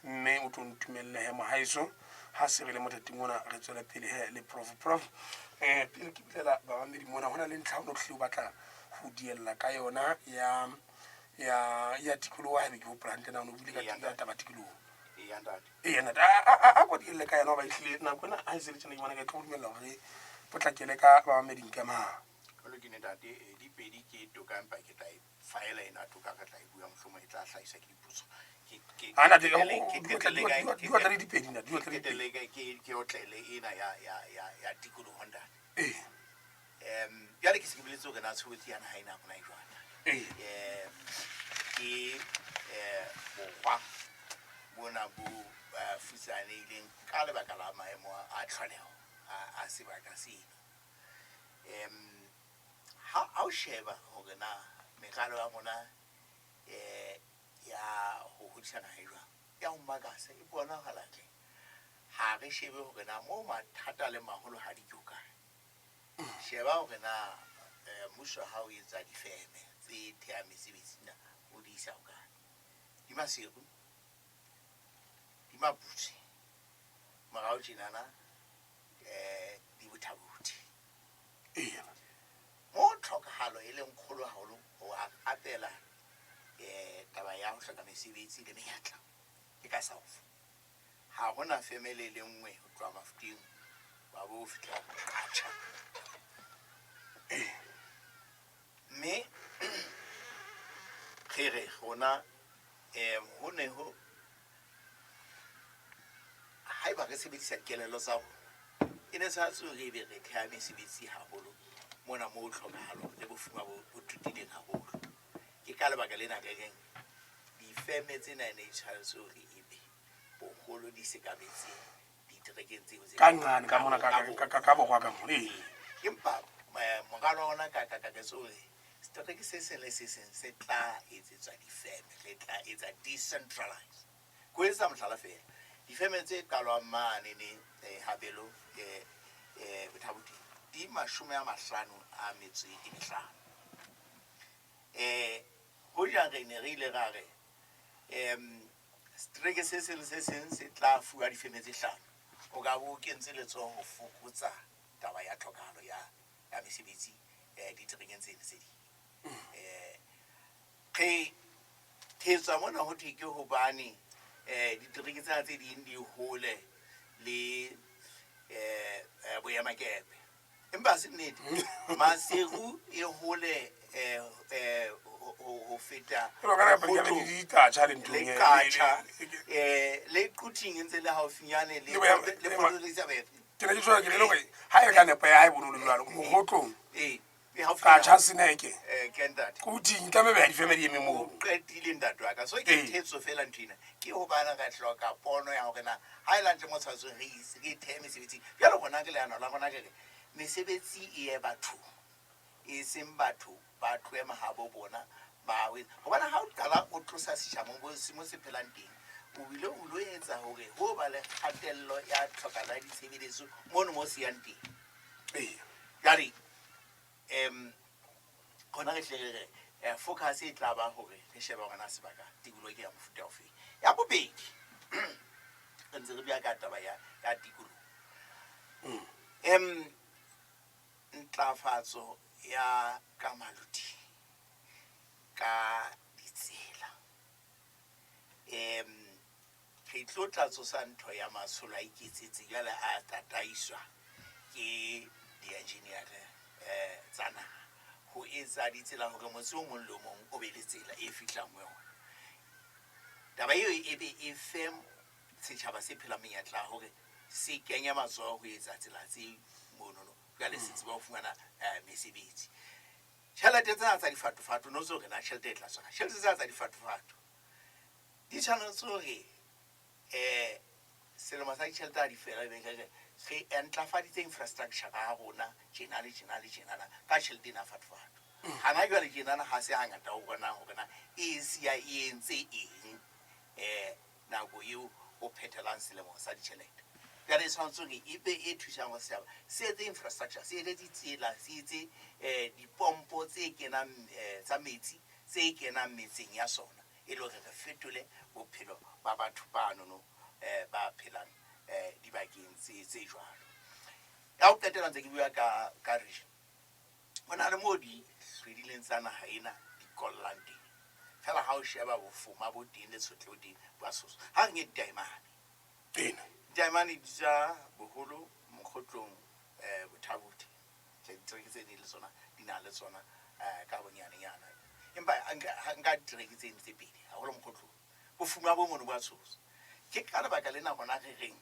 Mme o tlo ntumelle he mohaeso, ha se re le mothating ona re tswele pele he le Prof. Prof, pele ke bulela bamamedi mona, hona le ntlha o no hlile o batla ho diella ka yona ya ya ya tikoloho, haebe ke hopola hantle na o no buile ka Eya, ntate. taba tikoloho. Eya, ntate. Eya, ntate. A ko dielle ka yona hoba ehlile nako ena ha e se le tjena ke bona ke tlo dumella hore re potlakele ka bamameding ka mang. Ho lokile ntate, di pedi ke toka empa ke tla e faela ena toka re tla e bua mohlomong e tla hlahiswa ke dipotso. Ke Ha ntate, ke qetelle ka di batla le dipedi ntate, di batla le ke dipedi. qetelle ka ke otlele ena ya tikoloho ntate. Ee. Jwale ke se ke boletse hore na tshobotsi ya naha ena ya rona e jwang. Ee. Ke borwa bona bo futsanehileng ka lebaka la maemo a tlholeho a sebaka seno. Ha o sheba hore na meralo ya rona ya ho hodisa naha e jwang, ya ho makasa e bonahala tle. Ha re shebe hore na moo mathata le maholo ha di ke hokae. Sheba hore na mmuso ha o etsa difeme tse thehang mesebetsi na o di isa hokae. Di Maseru, di Maputswe, morao tjenana di Bothabothi. Eya. Mo tlhokahalo e leng kgolo haholo ho arabela taba ya ho hloka mesebetsi le menyetla ke ka South. Ha hona feme le le nngwe ho tloha Mafuteng wa bo fihla Qacha. Mme re re rona ho ne ho haeba re sebedisa dikelello tsa rona, e ne sa tswe re be re theha mesebetsi haholo mona moo tlhokahalo le bofuma bo totileng haholo. Ke ka lebaka lena re reng difeme tsena ne di tshwanetse hore ebe boholo di sekametse diterekeng tseo tse Ka nqane ka mona ka borwa ka mona. Ee. Empa moralo wa rona ka kakaretso hore setereke se seng le se seng se tla etsetswa difeme, re tla etsa decentralize. Ko etsa mohlala feela, difeme tse qalwang mane ne Habelo Bothabothi di 55. Hoja re ne re ile ra re setereke se seng le se seng se tla fuwa difeme tse 5, o ka bo o kentse letsoho ho fokotsa taba ya tlhokahalo ya mesebetsi diterekeng tseno tse ding. Re thetswa mona ho thwe ke hobane ditereke tsena tse ding di hole le boemakepe. Empa ha se nnete. Maseru e hole ho feta E ba ka re Mokgotlo di Qacha le nthong le e, Qacha, le Quthing e ntse le haufinyane Le boya- le le Port Elizabeth. Ke ne ke tshwara ke re le hore ha e ka nepo ya hae bonolo jwalo, Mokgotlong. Ee, e haufinyane. Qacha Seneke. Ke ntate. Quthing, tlameha be difeme di eme moo. O qetile ntate wa ka. So ke Ee. thetso feela ntho ena. Ke hobane re hloka pono ya hore na ha e le hantle mo tshwanetseng re ise, re thehe mesebetsi. Jwale rona ke leano la rona ke re mesebetsi e ye bathong, e seng batho ba tlohe mahabo bona ba o etsa. Hobane ha o qala o tlosa setjhaba mo se phelang teng, o bile o lo etsa hore ho ba le kgatello ya tlhokahalo ya ditshebeletso mono mo se yang teng. Ee. Jwale, rona re hle re re, focus e tla ba hore re shebe hore na sebaka tikoloho ke ya mofuta ofe. Ya bobedi, re ntse re bua ka taba ya tikoloho. Ntlafatso ya ka Maluti ka ditsela. Re tlo tla tsosa ntho ya matsholo a iketsetse jwale a tataiswa ke di-engineer tsa naha ho etsa ditsela hore motse o mong le o mong o be le tsela e fihlang ho yona. Taba eo e be e fe setjhaba se phelang menyetla ya hore se kenye matsoho ho etsa tsela tse monono, jwale se tseba ho fumana mesebetsi. Tjhelete tsena tsa difatofato, no tse hore na tjhelete e tla tswa kae. Tjhelete tsena tsa difatofato di tshwanetse hore selemo sa ditjhelete ha di fela, ebe re re ntlafaditse infrastructure ya rona tjena le tjena le tjenana ka tjhelete ena ya fatofato. Hana jwale tjenana ha se hangata o bonang hore na e siya e entse eng nako eo o phethelang selemo sa ditjhelete. Jwale e tshwanetse hore e be e thusang ho setjhaba, se etse infrastructure, se etse ditsela, se etse dipompo tse kenang tsa metsi tse kenang metseng ya sona, e le hore re fetole bophelo ba batho banono ba phelang dibakeng tse jwalo. Ya ho qetela ntse ke bua ka region, ho na le moo di hlwedileng tsa naha ena di kollang teng. Feela ha o sheba bofuma bo teng le tshotleho teng ba soso. Ha re nke ditaemane. Ena. Ditaemane di tswa boholo mokgotlong Bothabothe. Ditereke tse ding le tsona di na le tsona ka bonyanenyana. Empa ha nka ditereke tse ding tse pedi haholo mokgotlong. Bofuma bo mono bo a tshosa. Ke ka lebaka lena rona re reng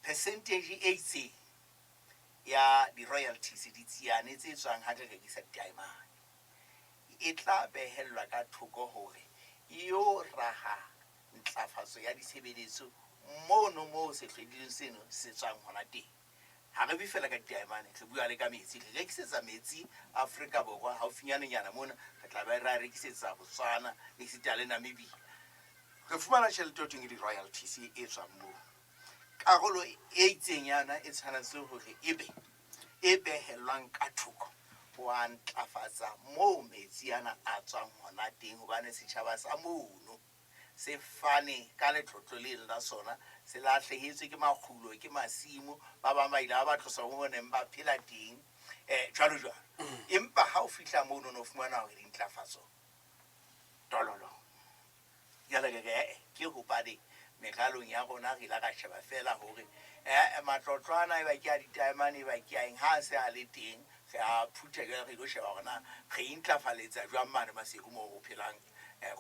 percentage e itseng ya di-royalties, ditsiane tse tswang ha re rekisa ditaemane, e tla behellwa ka thoko hore e yo raha ntlafatso ya ditshebeletso mono moo sehlwedileng seno se tswang hona teng. Ha re bue feela ka ditaemane, re bua le ka metsi. Re rekisetsa metsi Afrika Borwa haufinyanenyana mona, re tla be ra rekisetsa Botswana le esita le Namibia. Re fumana tjhelete ho thweng ke di-royalties e tswang moo. Karolo e itseng ya yona e tshwanetse hore ebe e behellwang ka thoko ho a ntlafatsa moo metsi ana a tswang hona teng, hobane setjhaba sa mono se fane ka letlotlo le la sona, se lahlehetswe ke makgulo, ke masimo, ba bang ba ile ba ba tlosa ho neng ba phela teng, jwalo jwalo. Empa ha o fihla mono no fumana hore dintlafatso tololo. Jwale re re ke hobane meralong ya rona re ile ra sheba feela hore matlotlo ana e ba ke a ditaemane, e ba ke a eng, ha a se a le teng re a phutha jwale re ilo sheba hore na re intlafaletsa jwang mane Maseru moo ho phelang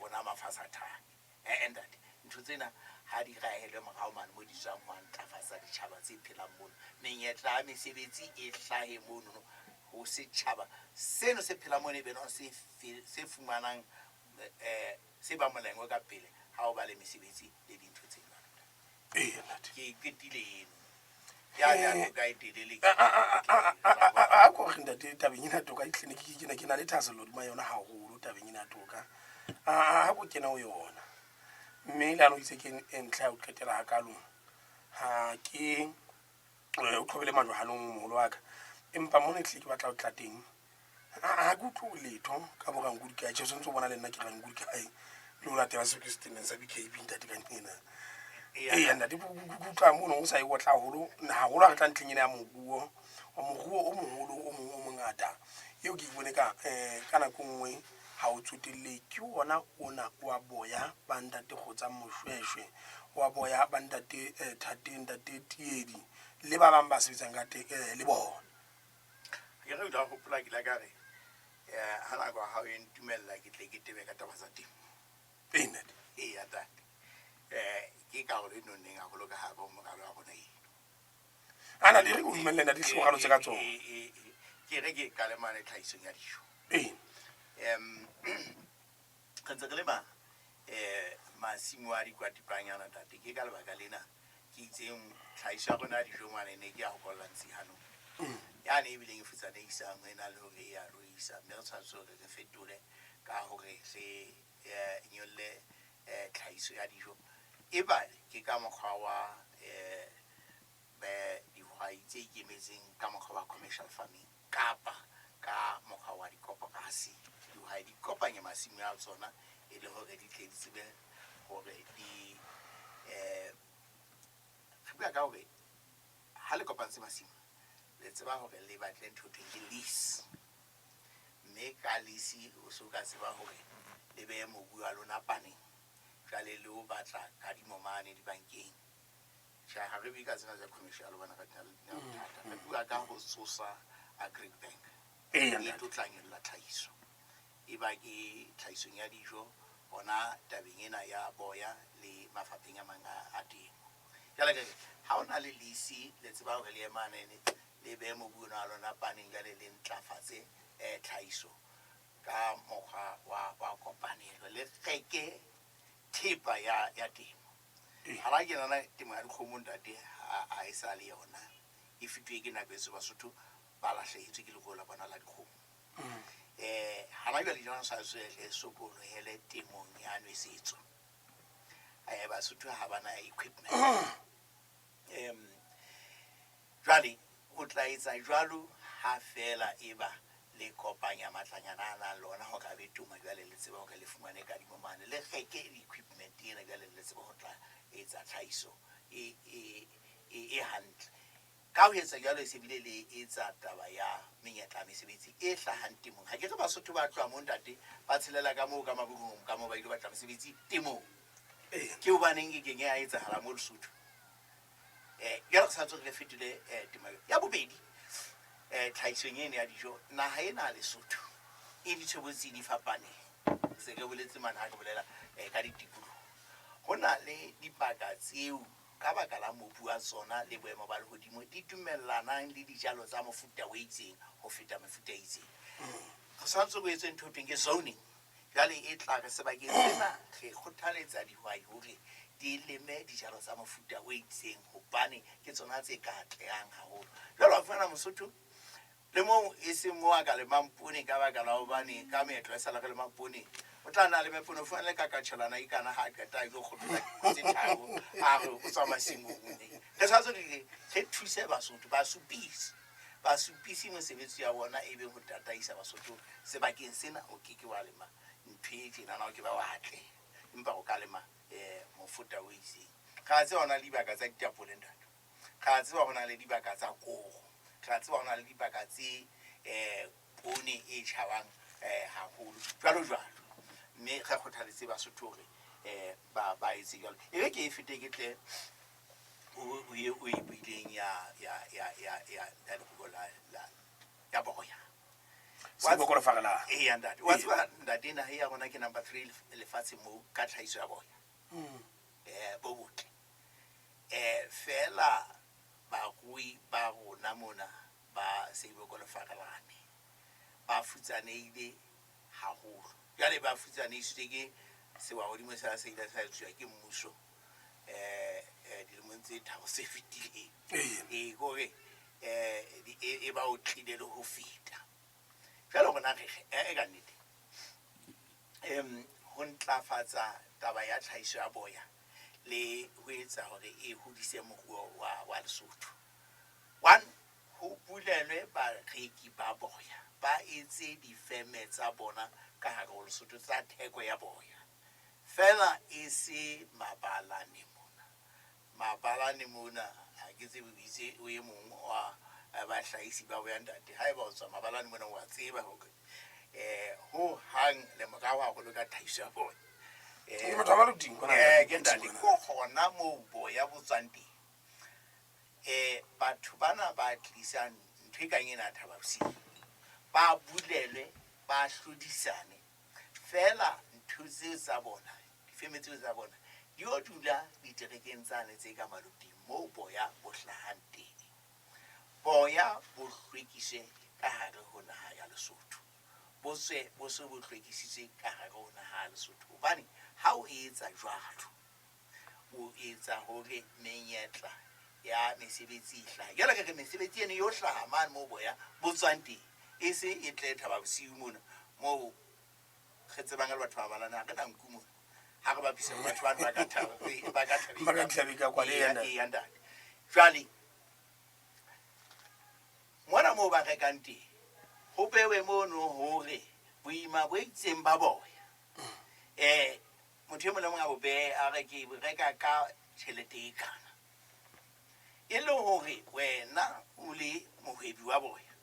rona mafatshe a thane. Ntate, ntho tsena ha di rahelwe morao mane mo di tswang ho ntlafatsa ditjhaba tse phelang mono. Menyetla ya mesebetsi e hlahe mono ho setjhaba seno se phelang mono, e be no se fumanang se ba molengwe ka pele ha o ba le mesebetsi le dintho tse jwalo. Ntate. Ke qetile eno. Ya ya toka e telele. A ko re ntate, tabeng ena toka ehlile ke na le thahasello hodima yona haholo tabeng ena toka. Ha ko kena ho yona. Mme le ha no itse ke e ntlha ya ho qetela hakalo, ha ke o qhobele majwe hanong moholo wa ka. Empa mona ehlile ke batla ho tla teng. Ha ke utlwe letho ka bo Rankudu kae. Tjhe, o santse o bona le nna ke Rankudu kae. Le ho latela seo ke se tenneng sa BKB ntate ka nqena. Eya ntate, ke utlwa mono o sa e otla haholo, haholo ha re tla ntlheng ena ya moruo. Moruo o moholo o mong o mongata eo ke bone ka ka nako nngwe ha o tsotelle ke ona ona wa boya ba ntate Kgotsa Moshweshwe, wa boya ba ntate Thateng, ntate Tiedi le ba bang ba sebetsang ka teng le bona. Ke re o tla hopola ke ile ka re ha nako ya hao e ntumella ke tle ke tebe ka taba tsa temo. Ee ntate. Eya ntate. Ke karolo e nonneng haholo ka hare ho moralo wa rona eno. Ana le re o dumelle ntate hle o ralotse ka tsona. Ke re ke qale mane tlhahisong ya dijo. Ee. Re ntse re lema masimo a dikwatipanyana ntate. Ke ka lebaka lena ke itseng tlhahiso ya rona ya dijo mane ne ke ya ho kolla ntsi hanong. Yane ebileng e futsanehisang ho ena le hore e ya ruisa, mme re tshwanetse hore re fetole ka hore re nyolle tlhahiso ya dijo. Eba ke ka mokgwa wa dihwai tse ikemetseng ka mokgwa wa commercial farming kapa ka mokgwa wa dikoporasi. Dihwai di kopanye masimo a tsona e le hore di tle di tsebe hore di re bua ka hore ha le kopantse masimo, le tseba hore le batle ntho thweng ke lease. Mme ka lease o so ka tseba hore le behe mobu wa lona paneng, jwale le o batla kadimo mane dibankeng. Tjhe, ha re bue ka tsena tsa commercial hobane re na le bothata. Re bua ka ho tsosa Agric Bank. E tlo tla nyolla tlhahiso. E ba ke tlhahisong ya dijo hona tabeng ena ya boya le mafapheng a mang a temo. Jwale ke re, ha o na le lease, le tseba hore le emane le behe mobu ona wa lona paneng, jwale le ntlafatse tlhahiso. Ka mokgwa wa kopanelo le reke thepa ya temo. Hara ke nana temo ya dikgomo ntate ha e sa le yona, e fetuwe ke nako e se Basotho ba lahlehetswe ke leruo la bona la dikgomo. Hana jwale jana sa tswele sokolohele temong ya nwesetso. Basotho ha bana equipment. Jwale o tla etsa jwalo ha fela e ba le kopanya matlanyana a nang le ona hore a be toma, jwale le tsebe hore le fumane kadimo mane, le reke equipment ena, jwale le tsebe ho tla etsa tlhahiso e hantle. Ka ho etsa jwalo e se bile le etsa taba ya menyetla ya mesebetsi e hlahang temong. Ha ke re Basotho ba tloha moo ntate ba tshelela ka moo ka maburung ka moo ba ile batla mesebetsi temong. Ke hobaneng e keng ya etsahala mo Lesotho? Jwale re sa tswe re fetole temo ya bobedi. Tlhahisong eno ya dijo, naha ena ya Lesotho e ditshobotsi di fapaneng. Se re boletse mane ha re bolela ka ditikoloho. Ho na le dibaka tseo ka baka la mobu wa tsona le boemo ba lehodimo di dumellanang le dijalo tsa mofuta o itseng ho feta mefuta e itseng. Re tshwanetse ho etswe ntho e thweng ke zoning. Jwale e tla re sebakeng sena re kgothaletsa dihwai hore di leme dijalo tsa mofuta o itseng hobane ke tsona tse ka atlehang haholo. Jwale wa fumana Mosotho le moo e seng moo a ka lemang poone ka baka la hobane ka meetlo e sala re lemang poone, o tla na leme poone, o fumane le kakatjhelana e kana ha a qeta a ilo kgothola tse tharo, a re o tswa masimong. Re tshwanetse re thuse Basotho, ba supise. Ba supise mosebetsi ya bona e be ho tataisa Basotho sebakeng sena. O ke ke wa lema ntho e tjenana, o ke ba wa atleha, empa o ka lema mofuta o itseng. Re a tseba ho na le dibaka tsa ditapole ntate, re a tseba ho na le dibaka tsa koro, re a tseba ho na le dibaka tse poone e tjhabang haholo jwalo jwalo. Mme re kgothaletse Basotho hore ba etse jwalo. E re ke e fete ke tle o ye o e buileng ya leruo la boya. Sebokolofarelang. Eya ntate, wa tseba ntate, naha ya rona ke number 3 lefatsheng moo ka tlhahiso ya boya bo botle. Feela barui ba rona mona ba Seibokolofarelane ba futsanehile haholo. Jwale ba futsanehisitswe ke sewa hodimo sa se ile sa etsuwa ke mmuso dilemong tse tharo tse fetileng. Kore e ba o tlile le ho feta. Jwale rona re re ka nnete ho ntlafatsa taba ya tlhahiso ya boya le ho etsa hore e hodise moruo wa Lesotho. One, ho bulelwe bareki ba boya, ba etse difeme tsa bona ka hare ho Lesotho tsa theko ya boya. Feela e se mabalane mona. Mabalane mona ha ke tsebe o itse o e mong wa bahlahisi ba boya ntate. Haeba o tswa mabalane mona wa tseba hore ho hang le morao haholo ka tlhahiso ya boya. Ke batho ba Maluting kwana. Ke ntate, ko hona moo boya bo tswang teng. Batho bana ba tlisang ntho e kang ena ya Thaba Bosiu, ba bulelwe, ba hlodisane. Feela ntho tseo tsa bona, difeme tseo tsa bona di yo dula diterekeng tsane tse ka Maluting moo boya bo hlahang teng. Boya bo hlwekiswe ka hare ho naha ya Lesotho, bo tswe bo se bo hlwekisitswe ka hare ho naha ya Lesotho. Hobane ha o etsa jwalo, o etsa hore menyetla ya mesebetsi e hlahe. Jwale re re mesebetsi eno yo hlaha mane moo boya bo tswang teng, e se e tle Thaba Bosiu mona moo re tsebang le batho ba mabalane, ha re na nku mona. Ha re bapisa le batho bane ba ka Thaba, ba ka Thabeng. Ba ka Thabeng ka kwale, Eya, ntate. eya, ntate. Jwale mona moo ba rekang teng, ho bewe mono hore boima bo itseng ba boya, motho e mong le mong a bo behe, a re ke bo reka ka tjhelete e kana. E le hore wena o le mohwebi wa boya,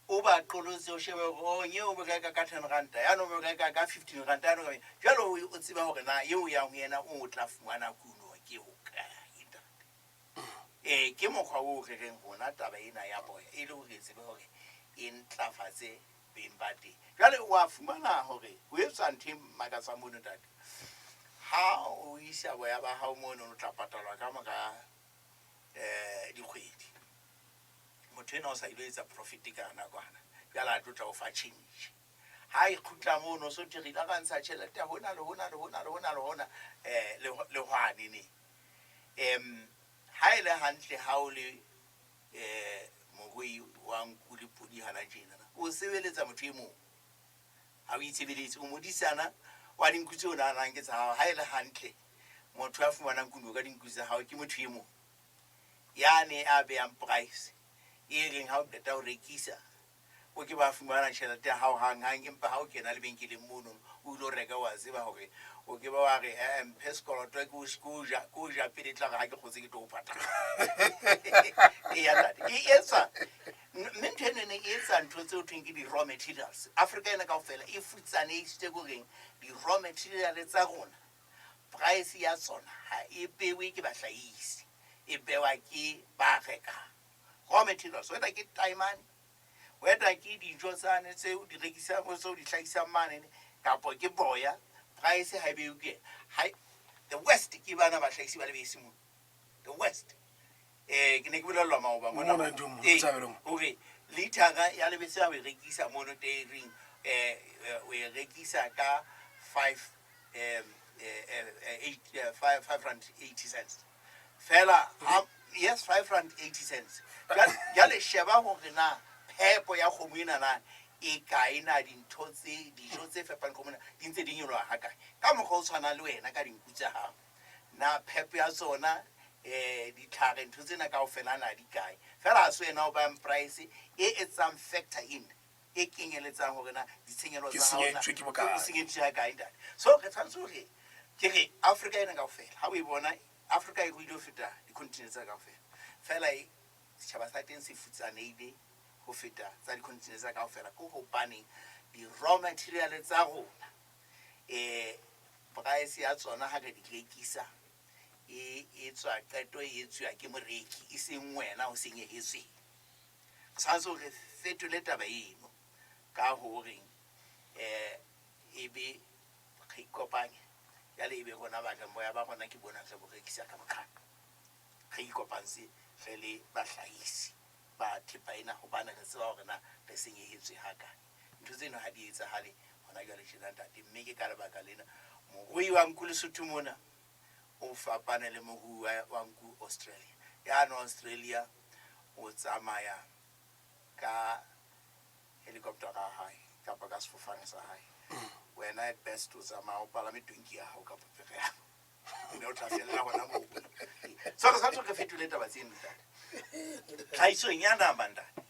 o ba qolotse, o shebe hore, oh, nyeo o bo reka ka 10 ranta, yane o bo reka ka 15 ranta, yane o ka, jwale o tseba hore na eo yang ho yena o tla fumana kuno ke hokae, ntate. Ke mokgwa oo re reng rona taba ena ya boya e le hore e tsebe hore e ntlafatse beng ba teng. Jwale wa fumana hore ho etswa ntho e makatsang mono ntate. Ha o isa boya ba hao mono, o tla patalwa ka mora dikgwedi. Motho enwa o sa ilo etsa profit ka nakwana, jwale a tlo tla o fa change. Ha e kgutla mono so thwe re ile ra ntsha tjhelete hona le hona le hona le hona le hona um le hwane ne. Ha e le hantle ha o le morui wa nku le podi hana tjena, o sebeletsa motho e mong, ha o itshebeletse, o modisana wa dinku tseo o nahanang ke tsa hao. Ha e le hantle motho a fumanang kuno ka dinku tsa hao ke motho e mong yane a behang price e reng ha o qeta ho rekisa o ke ba fumana tjhelete ya hao hanghang, empa ha o kena lebenkeleng mono o ilo reka, wa tseba hore o ke ba wa re mphe sekoloto ke o ja pele, tla re ha ke kgotse ke tlo o patala. Eya ntate, e etsa mme ntho eno e etsa ntho tseo thweng ke di-raw materials. Afrika ena kaofela e futsanehile ko reng di-raw material tsa rona price ya tsona ha e bewe ke bahlahisi, e bewa ke ba rekang raw materials, whether ke taemane, whether ke dijo tsane tseo di rekisang, tseo di hlahisang mane, kapa ke boya, price ha e bewe ke yena. The West ke bana bahlahisi ba lebese mo the West. Ke ne ke bolellwa maoba mona hore litara ya lebese ha o e rekisa mono tering, o e rekisa ka R5.80 fela. Yes, R5.80. Jwale sheba hore na phepo ya kgomo ena na e kae, na dintho tse dijo tse fepang kgomo ena di ntse di nyoloha ha kae. Ka mokgwa o tshwanang le wena ka dinku tsa hao, na phepo ya tsona, ditlhare, ntho tsena kaofela na di kae. Fela ha se wena o bayang price e etsang factor in, e kenyeletsang hore na ditshenyehelo tsa hao na senyeditswe ha kae, ntate. So re tshwanetse hore ke re Afrika ena kaofela ha o e bona, Afrika e ruile ho feta di-continent tsa kaofela, fela setjhaba sa teng se futsanehile ho feta tsa di-continent tsa kaofela. Ke hobaneng di-raw material tsa rona price ya tsona ha re di rekisa e etswa qeto e etsuwa ke moreki, e seng wena o senyehetsweng. Re tshwanetse hore re fetole taba eno ka horeng e be re ikopanye jwale, e be rona ba reng boya ba rona ke bona re bo rekisa ka boqapi, re ikopantse re le bahlahisi ba thepa ena, hobane re tseba hore na re senyehetswe ha kae. Ntho tseno ha di etsahale hona jwale tjena ntate, mme ke ka lebaka lena morui wa nku Lesotho mona o fapane le morui wa nku Australia. Yane Australia o tsamaya ka helicopter ya hae kapa ka sefofane sa hae, wena at best o tsamaya o palame tonki ya hao kapa pere ya hao, mme o tla fella hona moo. So re tshwanetse re fetole taba tseno ntate. Tlhahisong ya nama ntate,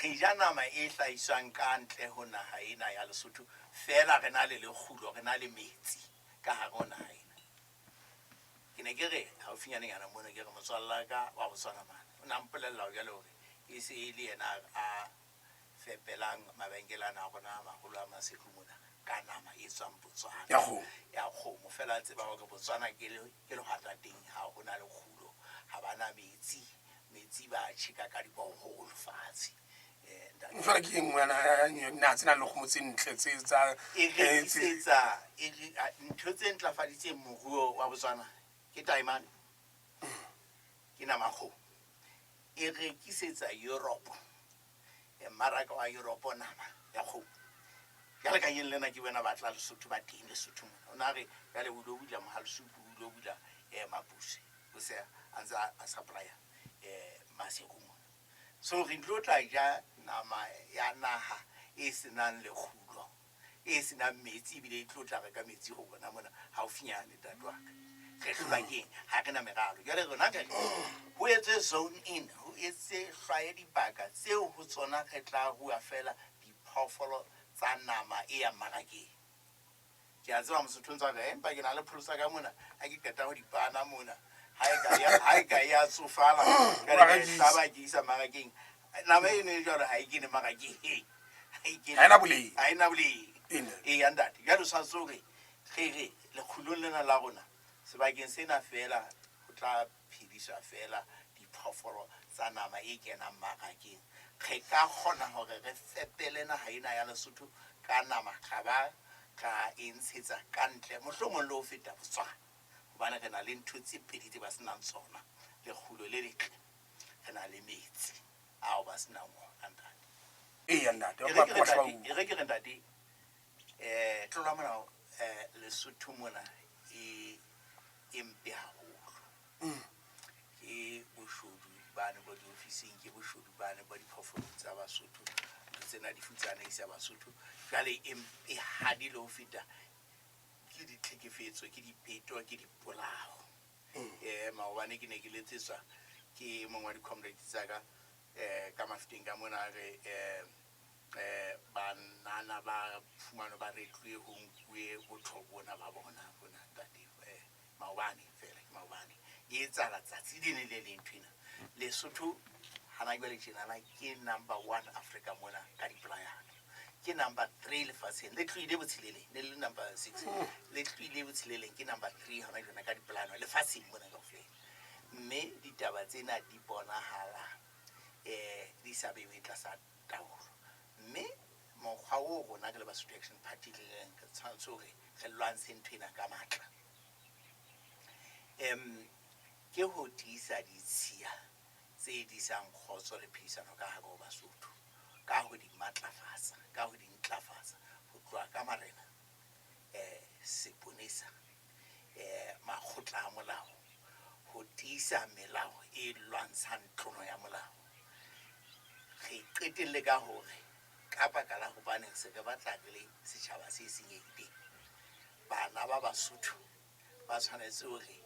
re ja nama e hlahiswang ka ntle ho naha ena ya Lesotho, fela re na le lekgulo, re na le metsi ka hare ho naha ena. Ke ne ke re haufinyanenyana mona ke re motswalla ka wa Botswana mane o na mpolella jwale hore e se e le yena a fepelang mabenkele ana a rona a maholo a Maseru mona ka nama e tswang Botswana ya kgomo. Fela a tseba hore Botswana ke lehwatateng, ha hona lekgulo, ha ba na metsi, metsi ba tjheka ka diboholo fatshe. Fela ke e nngwe ya naha tse nang le kgomo tse ntle tse tsa e rekisetsa ntho tse ntlafaditseng moruo wa Botswana ke taemane, ke nama kgomo. E rekisetsa Europe, mmaraka wa Europe, nama ya kgomo. Jwale ka yeng lena ke bona ba tla Lesotho, ba teng Lesotho mona. O na re jwale o ilo bula Mohalesupu, o ilo bula Mapuse, o se a ntse a supplya Maseru mona. So re tlo tla ja nama ya naha e senang lekgulo, e senang metsi, ebile e tlo tla reka metsi ho bona mona haufinyane ntate wa ka. Re hlolwa keng? Ha re na meralo. Jwale rona re ho etswe zone in, ho etse hlwaye dibaka tseo ho tsona re tla rua fela diphoofolo tsa nama e yang mmarakeng. Ke a tseba Mosotho ntse a re empa ke na le pholosa ka mona, ha ke qeta ho dipana mona ha e ka ya tsofala ka ke hlaba ke isa mmarakeng. Nama eno e jwalo ha e kene mmarakeng, ha ena boleng, ha ena boleng. Eya ntate, jwale o tshwanetse hore re re lekgulong lena la rona sebakeng sena fela ho tla phediswa fela diphoofolo tsa nama e kenang mmarakeng. Re ka kgona hore re fepele naha ena ya Lesotho ka nama, ra ba ra e ntshetsa ka ntle mohlomong le ho feta Botswana, hobane re na le ntho tse pedi tse ba senang tsona, lekgulo le letle, re na le metsi ao ba senang ona ntate. Eya ntate. E re ke re ntate, Tlolo ya molao Lesotho mona e mpe haholo. Ke boshodu bane bo diofising, ke boshodu bane ba diphoofolong tsa Basotho, ntho tsena di futsanehisa Basotho. Jwale e mpehadi le ho feta ke ditlhekefetso, ke dipeto, ke dipolao. Maobane ke ne ke letsetswa ke e mong wa di-comrade tsa ka ka Mafeteng ka mona, a re banana ba fumanwe ba retluwe ho nkuwe botho bona ba bona bona ntate. Maobane fela, ke maobane e etsahala tsatsi le leng le leng nthwena. Lesotho hana jwale tjenana ke number 1 Africa mona ka dipolayano, ke number 3 lefatsheng, le tlohile botsheleleng, ne le number 6, le tlohile botsheleleng, ke number 3 hona jona ka dipolayano lefatsheng mona kaofela. Mme ditaba tsena di bonahala di sa bewe tlasa taolo. Mme mokgwa o rona re le Basotho Action Party re reng re tshwanetse hore re lwantshe ntho ena ka matla, ke ho tiisa ditshiya tse disang kgotso le phedisano ka hare ho Basotho, ka ho di matlafatsa, ka ho di ntlafatsa, ho tloha ka marena, seponesa, makgotla a molao, ho tiisa melao e lwantshang tlolo ya molao. Re qetelle ka hore ka baka la hobane se re batla re le setjhaba se senyehileng, bana ba Basotho ba tshwanetse hore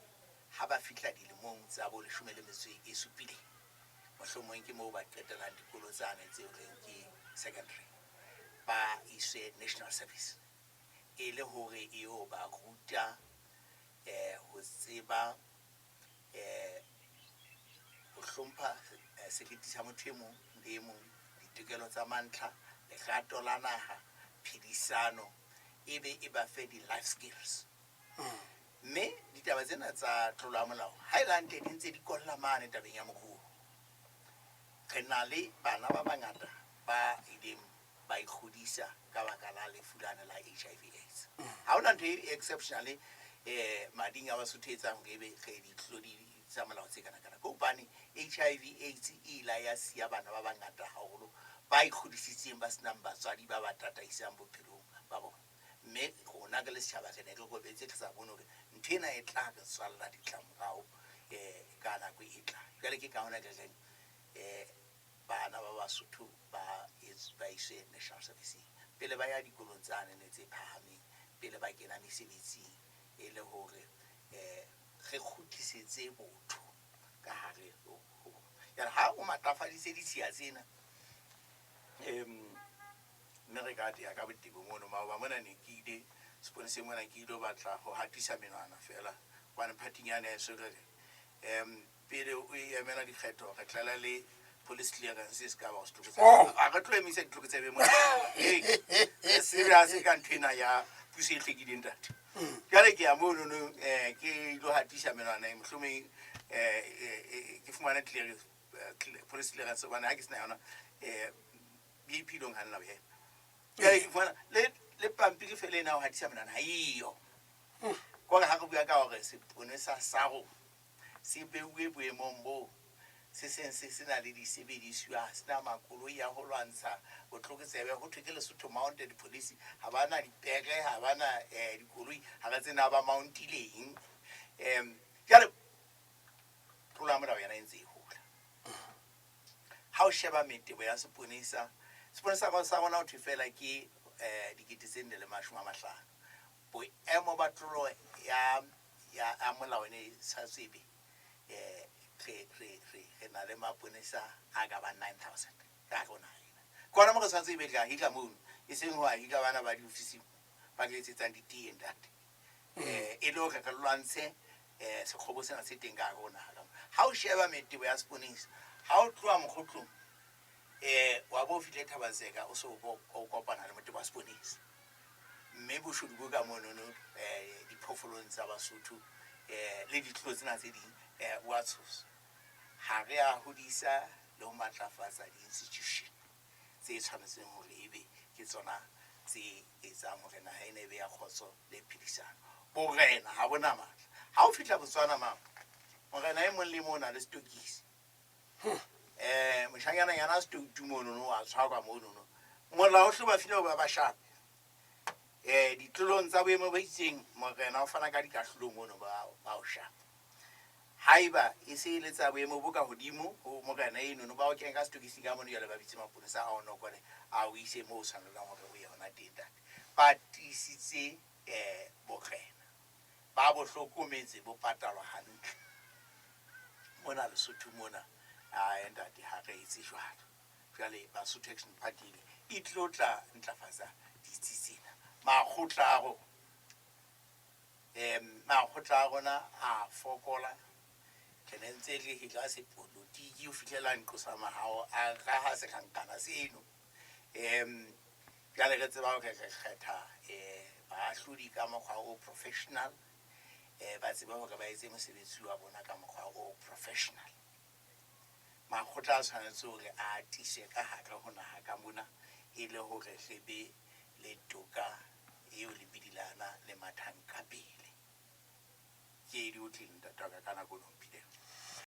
ha ba fihla dilemong tsa bo 17, mohlomong ke moo ba qetelang dikolo tsane tseo reng ke secondary, ba iswe national service, e le hore eo ba ruta ho tseba ho hlompha seriti sa motho e mong le e mong, ditokelo tsa mantlha, lerato la naha, phedisano, e be e ba fe di-life skills. Mme ditaba tsena tsa tlolo ya molao ha e le hantle di ntse di kolla mane tabeng ya moruo. Re na le bana ba bangata ba ileng ba ikgodisa ka baka la lefu lane la HIV AIDS. Ha hona ntho e exceptional mading a Basotho e etsang hore ebe re ditlolo di tsa molao tse kana kana, ke hobane HIV AIDS e ile ya siya bana ba bangata haholo ba ikgodisitseng ba senang batswadi ba ba tataisang bophelong ba bona. Mme rona re le setjhaba re ne re robetse re sa bone hore ntho ena e tla re tswalla ditlamorao ka nako e tlang. Jwale ke ka hona re reng bana ba Basotho ba iswe national service pele ba ya dikolong tsane ne tse phahameng, pele ba kena mesebetsing, e le hore re kgutlisetse botho ka hare ho bona. Ha o matlafaditse ditshiya tsena, mme re ka teya ka botebo mono. Maoba mona ne ke ile seponeseng mona, ke ile batla ho hatisa menwana fela, hobane phathing yane ya eso re re pele o emela dikgetho re tlala le police clearance e se ka ba ho setlokotsebe. Ha re tlo emisa ditlokotsebe mona. Re serious ka ntho ena ya puso e hlwekileng ntate. Jwale ke ya monono, ke ilo hatisa menwana e mohlomong ke fumane clearance, police clearance, hobane ha ke sena yona BP e ilong hanna ho ema. Jwale ke fumana le pampiri fela ena ho hatisa menwana ha eyo. Kore ha re bua ka hore seponesa sa rona se beuwe boemong boo se seng se sena le disebediswa, se na makoloi a ho lwantsha botlokotsebe, ho thwe ke Lesotho Mounted Police, ha ba na dipere, ha ba na dikoloi, ha re tsena ba mountileng. Jwale tlolo ya molao yona e ntse e hola. Ha o sheba metebo ya seponesa, seponesa sa rona ho thwe fela ke 4,500. Boemo ba tlolo ya molao e sa tsebe, re na le maponesa a ka bang 9,000 ka hare ho naha ena. Ke hona moo re tshwanetse ebe re a hira mono, e seng ho a hira bana ba diofising ba re etsetsang ditee ntate. E le hore re lwantshe sekgobo sena se teng ka hare ho naha. Ha o sheba metebo ya seponesa, ha o tloha Mokgotlong wa bo fihle Thaba-Tseka, o so o kopana le motebo wa seponesa. Mme boshodu bo ka monono diphoofolong tsa Basotho le ditlolo tsena tse ding bo a tshosa. Ha re a hodisa le ho matlafatsa di-institution tse tshwanetseng hore ebe ke tsona tse etsang hore naha ena e be ya kgotso le phedisano. Borena ha bona matla. Ha o fihla Botswana mama, morena e mong le mong o na le setokisi. Moshanyana yana setoutu monono, wa tshwarwa monono. Molao o hle ba file hore ba ba shape. Ditlolong tsa boemo bo itseng, morena o fana ka dikahlolo mono ba o shapa. Haeba e se e le tsa boemo bo ka hodimo ho morena enono, ba o kenya ka setokisi ka mono, jwale ba bitse maponesa a o nokole, a o ise moo o tshwanelang hore o ye hona teng, ntate. Ba tiisitse borena, ba bo hlokometse, bo patalwa hantle mona Lesotho mona. Ae ntate, ha re etse jwalo. Jwale Basotho Action Party e tlo tla ntlafatsa ditsi tsena. Makgotla a rona, makgotla a rona a fokola. Re ne ntse re hira sepolotiki ho fihlela nqosa mahao a raha sehlankana seno. Jwale re tseba hore re kgetha baahlodi ka mokgwa o professional, ba tsebe hore ba etse mosebetsi wa bona ka mokgwa o professional. Makgotla a tshwanetse hore a atiswe ka hare ho naha ka mona, e le hore re be le toka eo lebidi lana le mathang ka pele. Ke di o tlile, ntate wa ka, ka nako no.